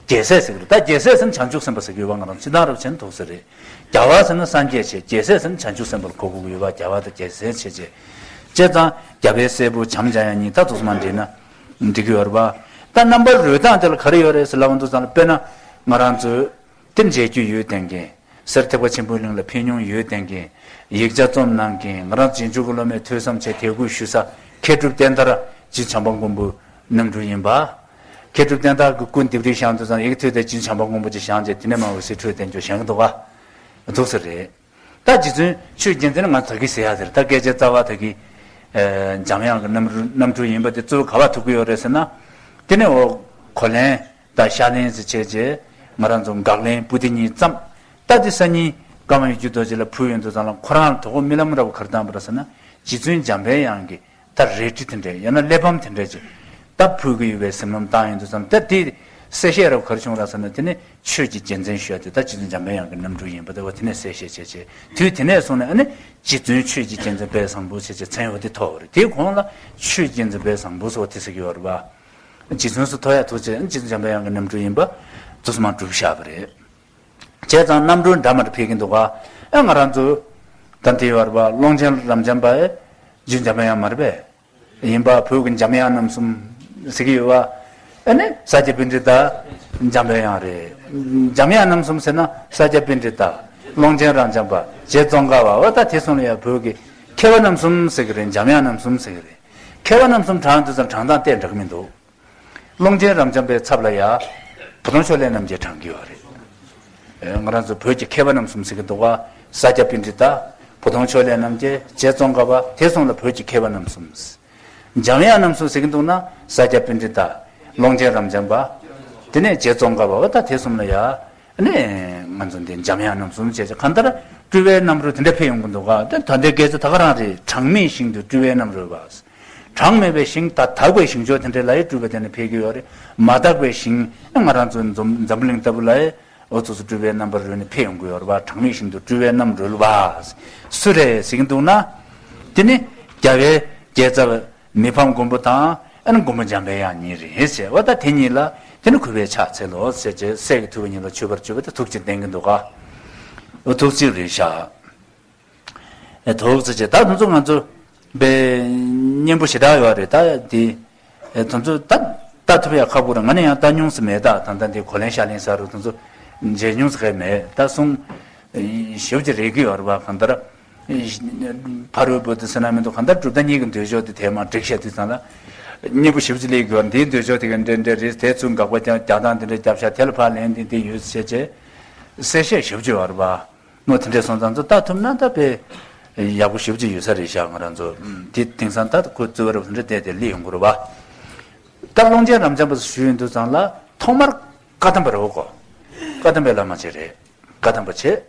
རྒྱལ་སྲས་ཟེར་གྱི་རེད། ད་རྒྱལ་སྲས་ཟེར་ན་བྱང་ཆུབ་སེམས་དཔའ་ཟེར་གྱི་ཡོད་པ། ང་རང་སྤྱིར་བཏང་རབ་བྱས་ན་ཐུགས་སྲས་རེད། རྒྱལ་བ་ཟེར་ན་སངས་རྒྱས་བྱས། རྒྱལ་སྲས་ཟེར་ན་བྱང་ཆུབ་སེམས་དཔའ་ལ་གོ་དགོས་ཀྱི་ཡོད་པ། རྒྱལ་བ་དང་རྒྱལ་སྲས་བྱས་བྱས། བྱས་ཙང་རྒྱལ་བའི་སྲས་པོ་བྱམས་བྱམས་ཡང་གཉིས་ད་ཐུགས་སུ་མ་འདྲེས་ན་འགྲིག་གི་ཡོད་རེད་བ། ད་རྣམ་པ་རོལ་སྟངས་དེ་ལ་ག་རེ་ཡོད་རེད་ཟེར་ལབ་པ་འདུག་ཙང་ལ། དཔེར་ན་ང་རང་ཚོས་དེ་མཇལ་རྒྱུ་ཡོད་བསྟན་མཁན། གསེར་ཐེག་པ་ཆེན་པོའི་གླིང་ལ་ཕན་ཡོན་ཡོད་ལྡན་མཁན། ཡིག་ཆ་རྩོམ་གནང་མཁན། ང་རང་རྗེས་འཇུག་གི་སློབ་མས་ཐོས་བསམ་བྱས་དད་གུས་ཞུ་ས་མཁས་གྲུབ་བསྟན་དར་རྗེ་བྱམས་པ་མགོན་པོའི་རྣམ་སྤྲུལ་ཡིན་པ། མཁས་གྲུབ་བསྟན་དར་གྱི་སྐུ་ལྡེབས་རིས་བཞེངས་དུས་ཙང་ཡི་གེ་ཐོད་དེ་རྗེ་བྱམས་པ་མགོན་པོ་ཅིག་བཞེངས་རྗེས་དེ་ནས་མར་འོད་ཟེར་འཕྲོས་ཏེ་འཇོག་བཞེངས་ཀྱི་འདུག་ག་འདུག་ས་རེད། ད་རྗེ་བཙུན་ཆོས་རྒྱལ་མཚན་ནི་ང་ད་གིན་ཟེར་ཡ་དེ་རེད། ད་སྐད་ཆ་རྩ་བ་ད་གིན་འཇམ་དབྱངས་ཀྱི་རྣམ་རྣམ་སྤྲུལ་ཡིན་པ་དེ་གཙོ་བོ་ག་བ་ཐུག་གི་ཡོད་རེད་ཟེར་ན། དེ་ནས་འོ་གོ་ལན་དང་ཤ་ལན་ཟེར་བྱས་རྗེས་ང་རང་ཚོ་དགག་ལན་པོ་ཏི་གཉིས་བརྩམས། ད་དེ་སང་ཉིན་ཀརྨ་ཡིད་བཞིན་རྡོ་རྗེ་ལ་ཕུལ་ཡོང་དུས་ཙང་ལ་ཁོ་རང་ལ་དོ་དགོང་རྨི་ལམ་འདྲ་བོ་ག་རེ་བཏང་པ་རེད་ཟེར་ན། རྗེ་བཙུན་འཇམ་པའི་དབྱངས་ཀྱི་ད་རལ་གྲི་དེ་འདྲས་ཡང་ན་གླེགས་བམ་དེ་འདྲས་ཅིག་ད་ཕུལ་གི་ཡོད་པའི་སེམས་ལམ་བཏང་ཡོང་དུས་ཙང་ད་དེ་གསལ་བཤད་རབ་ག་རེ་བྱུང་ར་ཟེར་ན། དེ་ནས་ཆོས་ཀྱི་རྒྱལ་མཚན་ཞུ་ཡ་དེ་ད་རྗེ་བཙུན་འཇམ་པའི་དབྱངས་ཀྱི་རྣམ་སྤྲུལ་ཡིན་པ་དེ་བ་དེ་ནས་གསལ་བཤད་བྱས་བྱས། དུས་དེ་ནས་བཟུང་ནས་ཨ་ནི་རྗེ་བཙུན་ཆོས་ཀྱི་རྒྱལ་མཚན་དཔལ་བཟང་པོ་ཞེས་བྱས་མཚན་ཡོད་དེ་ཐོགས་པ་རེད། དེའི་གོང་ལ་ཆོས་ཀྱི་རྒྱལ་མཚན་དཔལ་བཟང་པོ་སོགས་དེ་ཟེར་གྱི་ཡོད་རེད་པ། རྗེ་བཙུན་སུ་ཐོགས་ཡ་ཐོགས་བྱས་ཨ་ནི་རྗེ་བཙུན་འཇམ་པའི་དབྱངས་ཀྱི་རྣམ་སྤྲུལ་ཡིན་པ་དུས་སུ་མ་གྲུབ་བཞག་པ་རེད། བྱས་ཙང་རྣམ་སྤྲུལ་འདྲ་མར་ཕེབས་ཀྱིན་འདུག་ག་ཨ་ང་རང་ཚོ་ད་དེ་ཡོད་རེད་པ། ཀློང་ཆེན་རབ་འབྱམས་པ་ཨེ་རྗེ་འཇམ་པའི་དབྱངས་མ་རེད་པས། ཡིན་པ་བོད་ཀྱི་འཇམ་དབྱངས་རྣམ་གསུམ་ཟེར་གྱི་ཡོད་པ། ཨ་ནི་ས་སྐྱ་པཎྜི་ཏ་འཇམ་པའི་དབྱངས་རེད། འཇམ་དབྱངས་རྣམ་གསུམ་ཟེར་ན་ས་སྐྱ་པཎྜི་ཏ། ཀློང་ཆེན་རབ་འབྱམས་པ། རྗེ་ཙོང་ཁ་པ། འོ་ད་དེ་གསུམ་ལ་ཡང་བོད་ཀྱི་མཁས་པ་རྣམ་གསུམ་ཟེར་གྱི་རེད། འཇམ་དབྱངས་རྣམ་གསུམ་ཟེར་གྱི་རེད། མཁས་པ་རྣམ་གསུམ་བགྲངས་དུས་ཙང་བགྲངས་སྟངས་ཏོག་ཙམ་འདྲ་གི་མི་འདུག་ཀློང་ཆེན་རབ་འབྱམས་པའི་ཚབ་ལ་ཡ། བུ་སྟོན་ཕྱོགས་ལས་རྣམ་རྒྱལ་བགྲང་གི་ཡོད་རེད། ཨེ་ང་རང་ཚོ་བོད་ཀྱི་མཁས་པ་རྣམ་གསུམ་ཟེར་གྱི་འདུག་ག་ས་སྐྱ་པཎྜི་ཏ། བུ་སྟོན་ཕྱོགས་ལས་རྣམ་རྒྱལ། རྗེ་ཙོང་ཁ་པ། དེ་གསུམ་ལ་བོད་ཀྱི་མཁས་པ་རྣམ་གསུམ། འཇམ་དབྱངས་རྣམ་གསུམ་ཟེར་གྱི་འདུག་ན་ས་སྐྱ་པཎྜི་ཏ། ཀློང་ཆེན་རབ་འབྱམས་པ། དེ་ནས་རྗེ་ཙོང་ཁ་པ། འོ་ད་དེ་གསུམ་ལ་ཡ། ཨ་ནི་ང་ཚོ་འདི་འཇམ་དབྱངས་རྣམ་གསུམ་བྱས་ཙང་གང་ལྟར་སྤྲུལ་པའི་རྣམ་རོལ་དེ་འདྲ་ཕེབས་ཡོང་གི་འདུག་ག་ད་ད་ལྟའི་སྐད་ཆ་ད་ག་རང་རེད། གྲངས་མེད་ཞིང་དུ་སྤྲུལ་པའི་རྣམ་རོལ་པ། གྲངས་མེད་པའི་ཞིང་ད་དག་པའི་ཞིང་ཕྱོགས་དེ་འདྲའི་ལ་ཡི་སྤྲུལ་པ་དེ་འདྲ་ཕེབས་ཀྱི་ཡོད་རེད། མ་དག་པའི་ཞིང་ང་རང་ཚོ་འཛམ་འཛམ་བུ་གླིང་ལྟ་བུ་ལ་ཡི་འོ་ཚོ་ཚོ་སྤྲུལ་པའི་རྣམ་པར་རོལ་ནས་ཕེབས་ཡོང་གི་ཡོད་རེད་པ། གྲངས་མེད་ཞིང་དུ་སྤྲུལ་པའི་རྣམ་རོལ་པ། སུ་རེད་ཟེར་གྱི་འདུག་ན། དེ་ནི་རྒྱལ་བའི་རྒྱལ་ཚབ་མི་ཕམ་མགོན་པོ་དང་ཨ་ནི་མགོན་པོ་འཇམ་པའི་དབྱངས་གཉིས་རེད་ཟེར། འོ་ད་དེ་གཉིས་ལ་དེ་ནི་གུས་པས་ཕྱག་འཚལ་ལོ་ཟེར་བྱས་སྲས་ཀྱི་ཐུ་བོ་གཉིས་ལ་མཆོད་པར་བརྗོད་པ་དེ་ཐུགས་རྗེ་ལྡན་གྱི་འདུག་ག་འོ་ཐུགས་རྗེ་རེད་ཤག་ཨེ་ཐུགས་རྗེ་ཆེ། ད་དུང་ཚོ་ང་ཚོ་དཔེ་སྙན་པོ་ཞེ་དྲག་ཡོད་རེད། ད་དེ་ཨེ་དུང་ཚོ་ད་ལྟ་ཐུབ་ཡ་ཁག་པོ་རེད། ང་ནི་ཡང་ལྟ་མྱོང་ས་མེད། ད་ད་ལྟ་འདི་གོ་ལེན་ཤ་ལེན་ས་རུ་དུང་ཚོ་མཇལ་མྱོང་ས་གས་མེད། ད་གསུང་ཞིབ་ཅིག་རེག་གི་ཡོད་རེད་པ། གང་ལྟར་ཕ་རོལ་པོ་དེ་ཟེར་ན་མི་འདུག་གང་ལྟར་གྲུབ་མཐའ་གཉིས་ཀྱི་འདོད་ཕྱོགས་དེ་དེ་མ་འགྲིག་བཤད་དུས་ཙང་ལ་སྙན་པོ་ཞིབ་ཅིག་སླེབས་ཀྱི་ཡོད་རེད། འདིའི་འདོད་ཕྱོགས་དེ་ག་འདྲ་འདྲ་རེད། དེ་ཚུར་དགག་པ་རྒྱག་རྒྱག་སྟངས་དེ་འདྲ་རྒྱབ་ཤག་དེ་ལ་ཕར་ལན་དེ་འདི་ཡོད་ཟེར་བྱས་གསལ་བཤད་ཞིབ་ཅིག་ཡོད་རེད་པ། མོ་དེ་འདྲས་སོང་ཙང་ཚོ་ལྟ་ཐུབ་ན་ད་དཔེ་ཡག་པོ་ཞེ་པོ་ཅིག་ཡོད་ས་རེད་ཤག་ང་རང་ཚོ་དེ་དེང་སང་ད་ཁོ་རྩོད་པ་རབ་དེ་འདྲ་བལྟས་ཏེ་སླེབས་ཡོང་གི་རེད་པ། ད་ཀློང་ཆེན་རབ་འབྱམས་པ་ཞུ་ཡོང་དུས་ཙང་ལ་ཐོག་མར་བཀའ་གདམས་པ་རེད་པ། ཀོ་བཀའ་གདམས་པའི་བླ་མ་ཅིག་རེད། བཀའ་གདམས་པ་བྱས།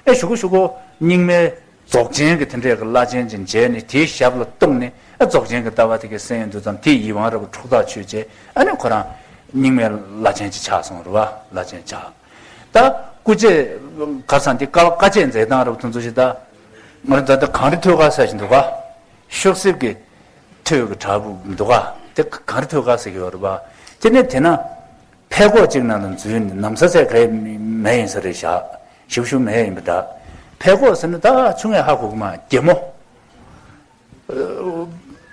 ཨེ་གཞུག་གུ་གཞུག་གུ་རྙིང་མའི་རྫོགས་ཆེན་གྱི་དེ་འདྲས་ཀྱི་བླ་ཆེན་ཅིག་མཇལ་ནས་དེའི་ཞབས་ལ་གཏུགས་ནས་ཨེ་རྫོགས་ཆེན་གྱི་ལྟ་བ་དེ་ག་གསན་ཡོང་དུས་ཙང་དེའི་ཡིད་དབང་རབ་འཕྲོག་ཐག་ཆོད་བྱས། ཨ་ནི་ཁོ་རང་རྙིང་མའི་བླ་ཆེན་ཅིག་ཆགས་སོང་རེད་པ། བླ་ཆེན་ཆགས། ད་སྐུ་རྗེས་གར་སང་དེ་བཀའ་བཀའ་ཆད་མཛད་སྟངས་རབ་དུ་འཛུལ་ཞིག་ད། ང་རང་ད་ལྟ་གངས་རི་ཐོད་དཀར་ཟེར་བཞིན་འདུག་ག་ཤོག་སེབ་ཀྱི་ཐོད་ཀྱི་བྲག་ཕུག་འདུག་ག་དེ་གངས་རི་ཐོད་དཀར་ཟེར་གྱི་ཡོད་རེད་པ། དེ་ནས་དེ་ན་ཕད་གོག་ཅིག་ནང་ལ་འཛུལ་ནས་ན་བཟའ་ཟས་ག་ཡེ་མེད་ཡིན་ས་རེད་ཤག་ཞིབ་ཞིབ་མེད་ཡིན་པ་འདྲ། ཕད་གོག་ཟེར་ན་ད་ཆུང་ངས་ཧ་གོ་གི་མ། རྒྱལ་མོ།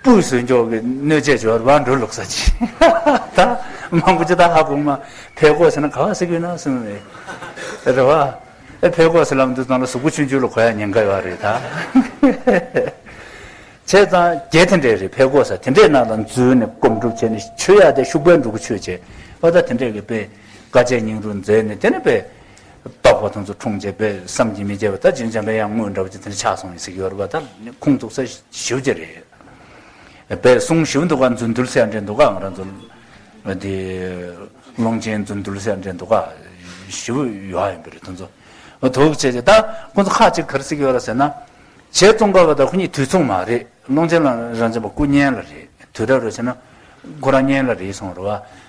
སྤུས་བཟོས་འཇོག་གི་སྣོད་ཆས་སྦྱོར་བ་འགྲོ་ལུགས་ས་ཅི། ད་མང་པོ་ཅིག་ད་ཧ་གོ་མ། ཕད་གོག་ཟེར་ན་ག་བ་ཟེར་གི་ཡོད་ན་གསུངས་རེད། རེད་བ། ཨེ་ཕད་གོག་ཟེར་ལབ་དུས་ཙང་ལ་གཟུགས་པོ་ཆུང་ཆུང་ལ་གོ་ཡ་ཉེན་ཁ་ཡོད་རེད་ད། བྱས་ཙང་རྒྱལ་དེ་འདྲས་རེད། ཕད་གོག་ཟེར་དེ་འདྲས་ནང་ལ་འཛུལ་ནས་སྒོམ་སྒྲུབ་བྱས་ནས་ཆོས་ཡག་དེ་ཤུགས་པས་འགྲོ་གི་ཆོས་བྱས། ཨ་ད་དེ་འདྲས་ཀྱི་དཔེ་དཀའ་སྤྱད་སྙིང་རུས་མཛད་ནས་དེ་ནས་དཔེ། རྟོགས་པ་དེ་ཚོ་འཁྲུངས་རྗེས་པས་བསམ་གྱིས་མི་ཁྱབ་པ་ད་རྗེ་འཇམ་པའི་དབྱངས་དངོས་འདྲ་བ་ཅིག་དེ་འདྲ་ཆགས་སོང་ཡིན་ཟེར་གྱི་ཡོད་རེད་པ། ད་ཁུངས་གཏུགས་ས་ཞེ་པོ་ཅིག་རེད། པས་གསུང་ཞེ་པོ་འདུག་ག་འཛིན་ཐུལ་ཟེར་ཡ་འདྲ་འདུག་ག་ང་རང་ཚོ་དེ་ཀློང་ཆེན་འཛིན་ཐུལ་ཟེར་ཡ་འདྲ་འདུག་ག་ཞེ་པོ་ཡོད་ཡིན་པ་རེད། དེ་ཚོ་འདུག་བྱས་རྗེས་ད་ཁོང་ཚོ་ཁ་ཅིག་ག་རེ་ཟེར་གྱི་ཡོད་རེད་ཟེར་ན། རྗེ་ཙོང་ཁ་པ་དང་ཁོ་གཉིས་དུས་མཚུངས་མ་རེད། ཀློང་ཆེན་རབ་འབྱམས་པ་སྐུ་གཉིས་ལ་རེད། དུས་རབས་རེད་ཟེར་ན་ཁོ་རང་གཉིས་ལ་རེད་གསུངས་རེད་པ།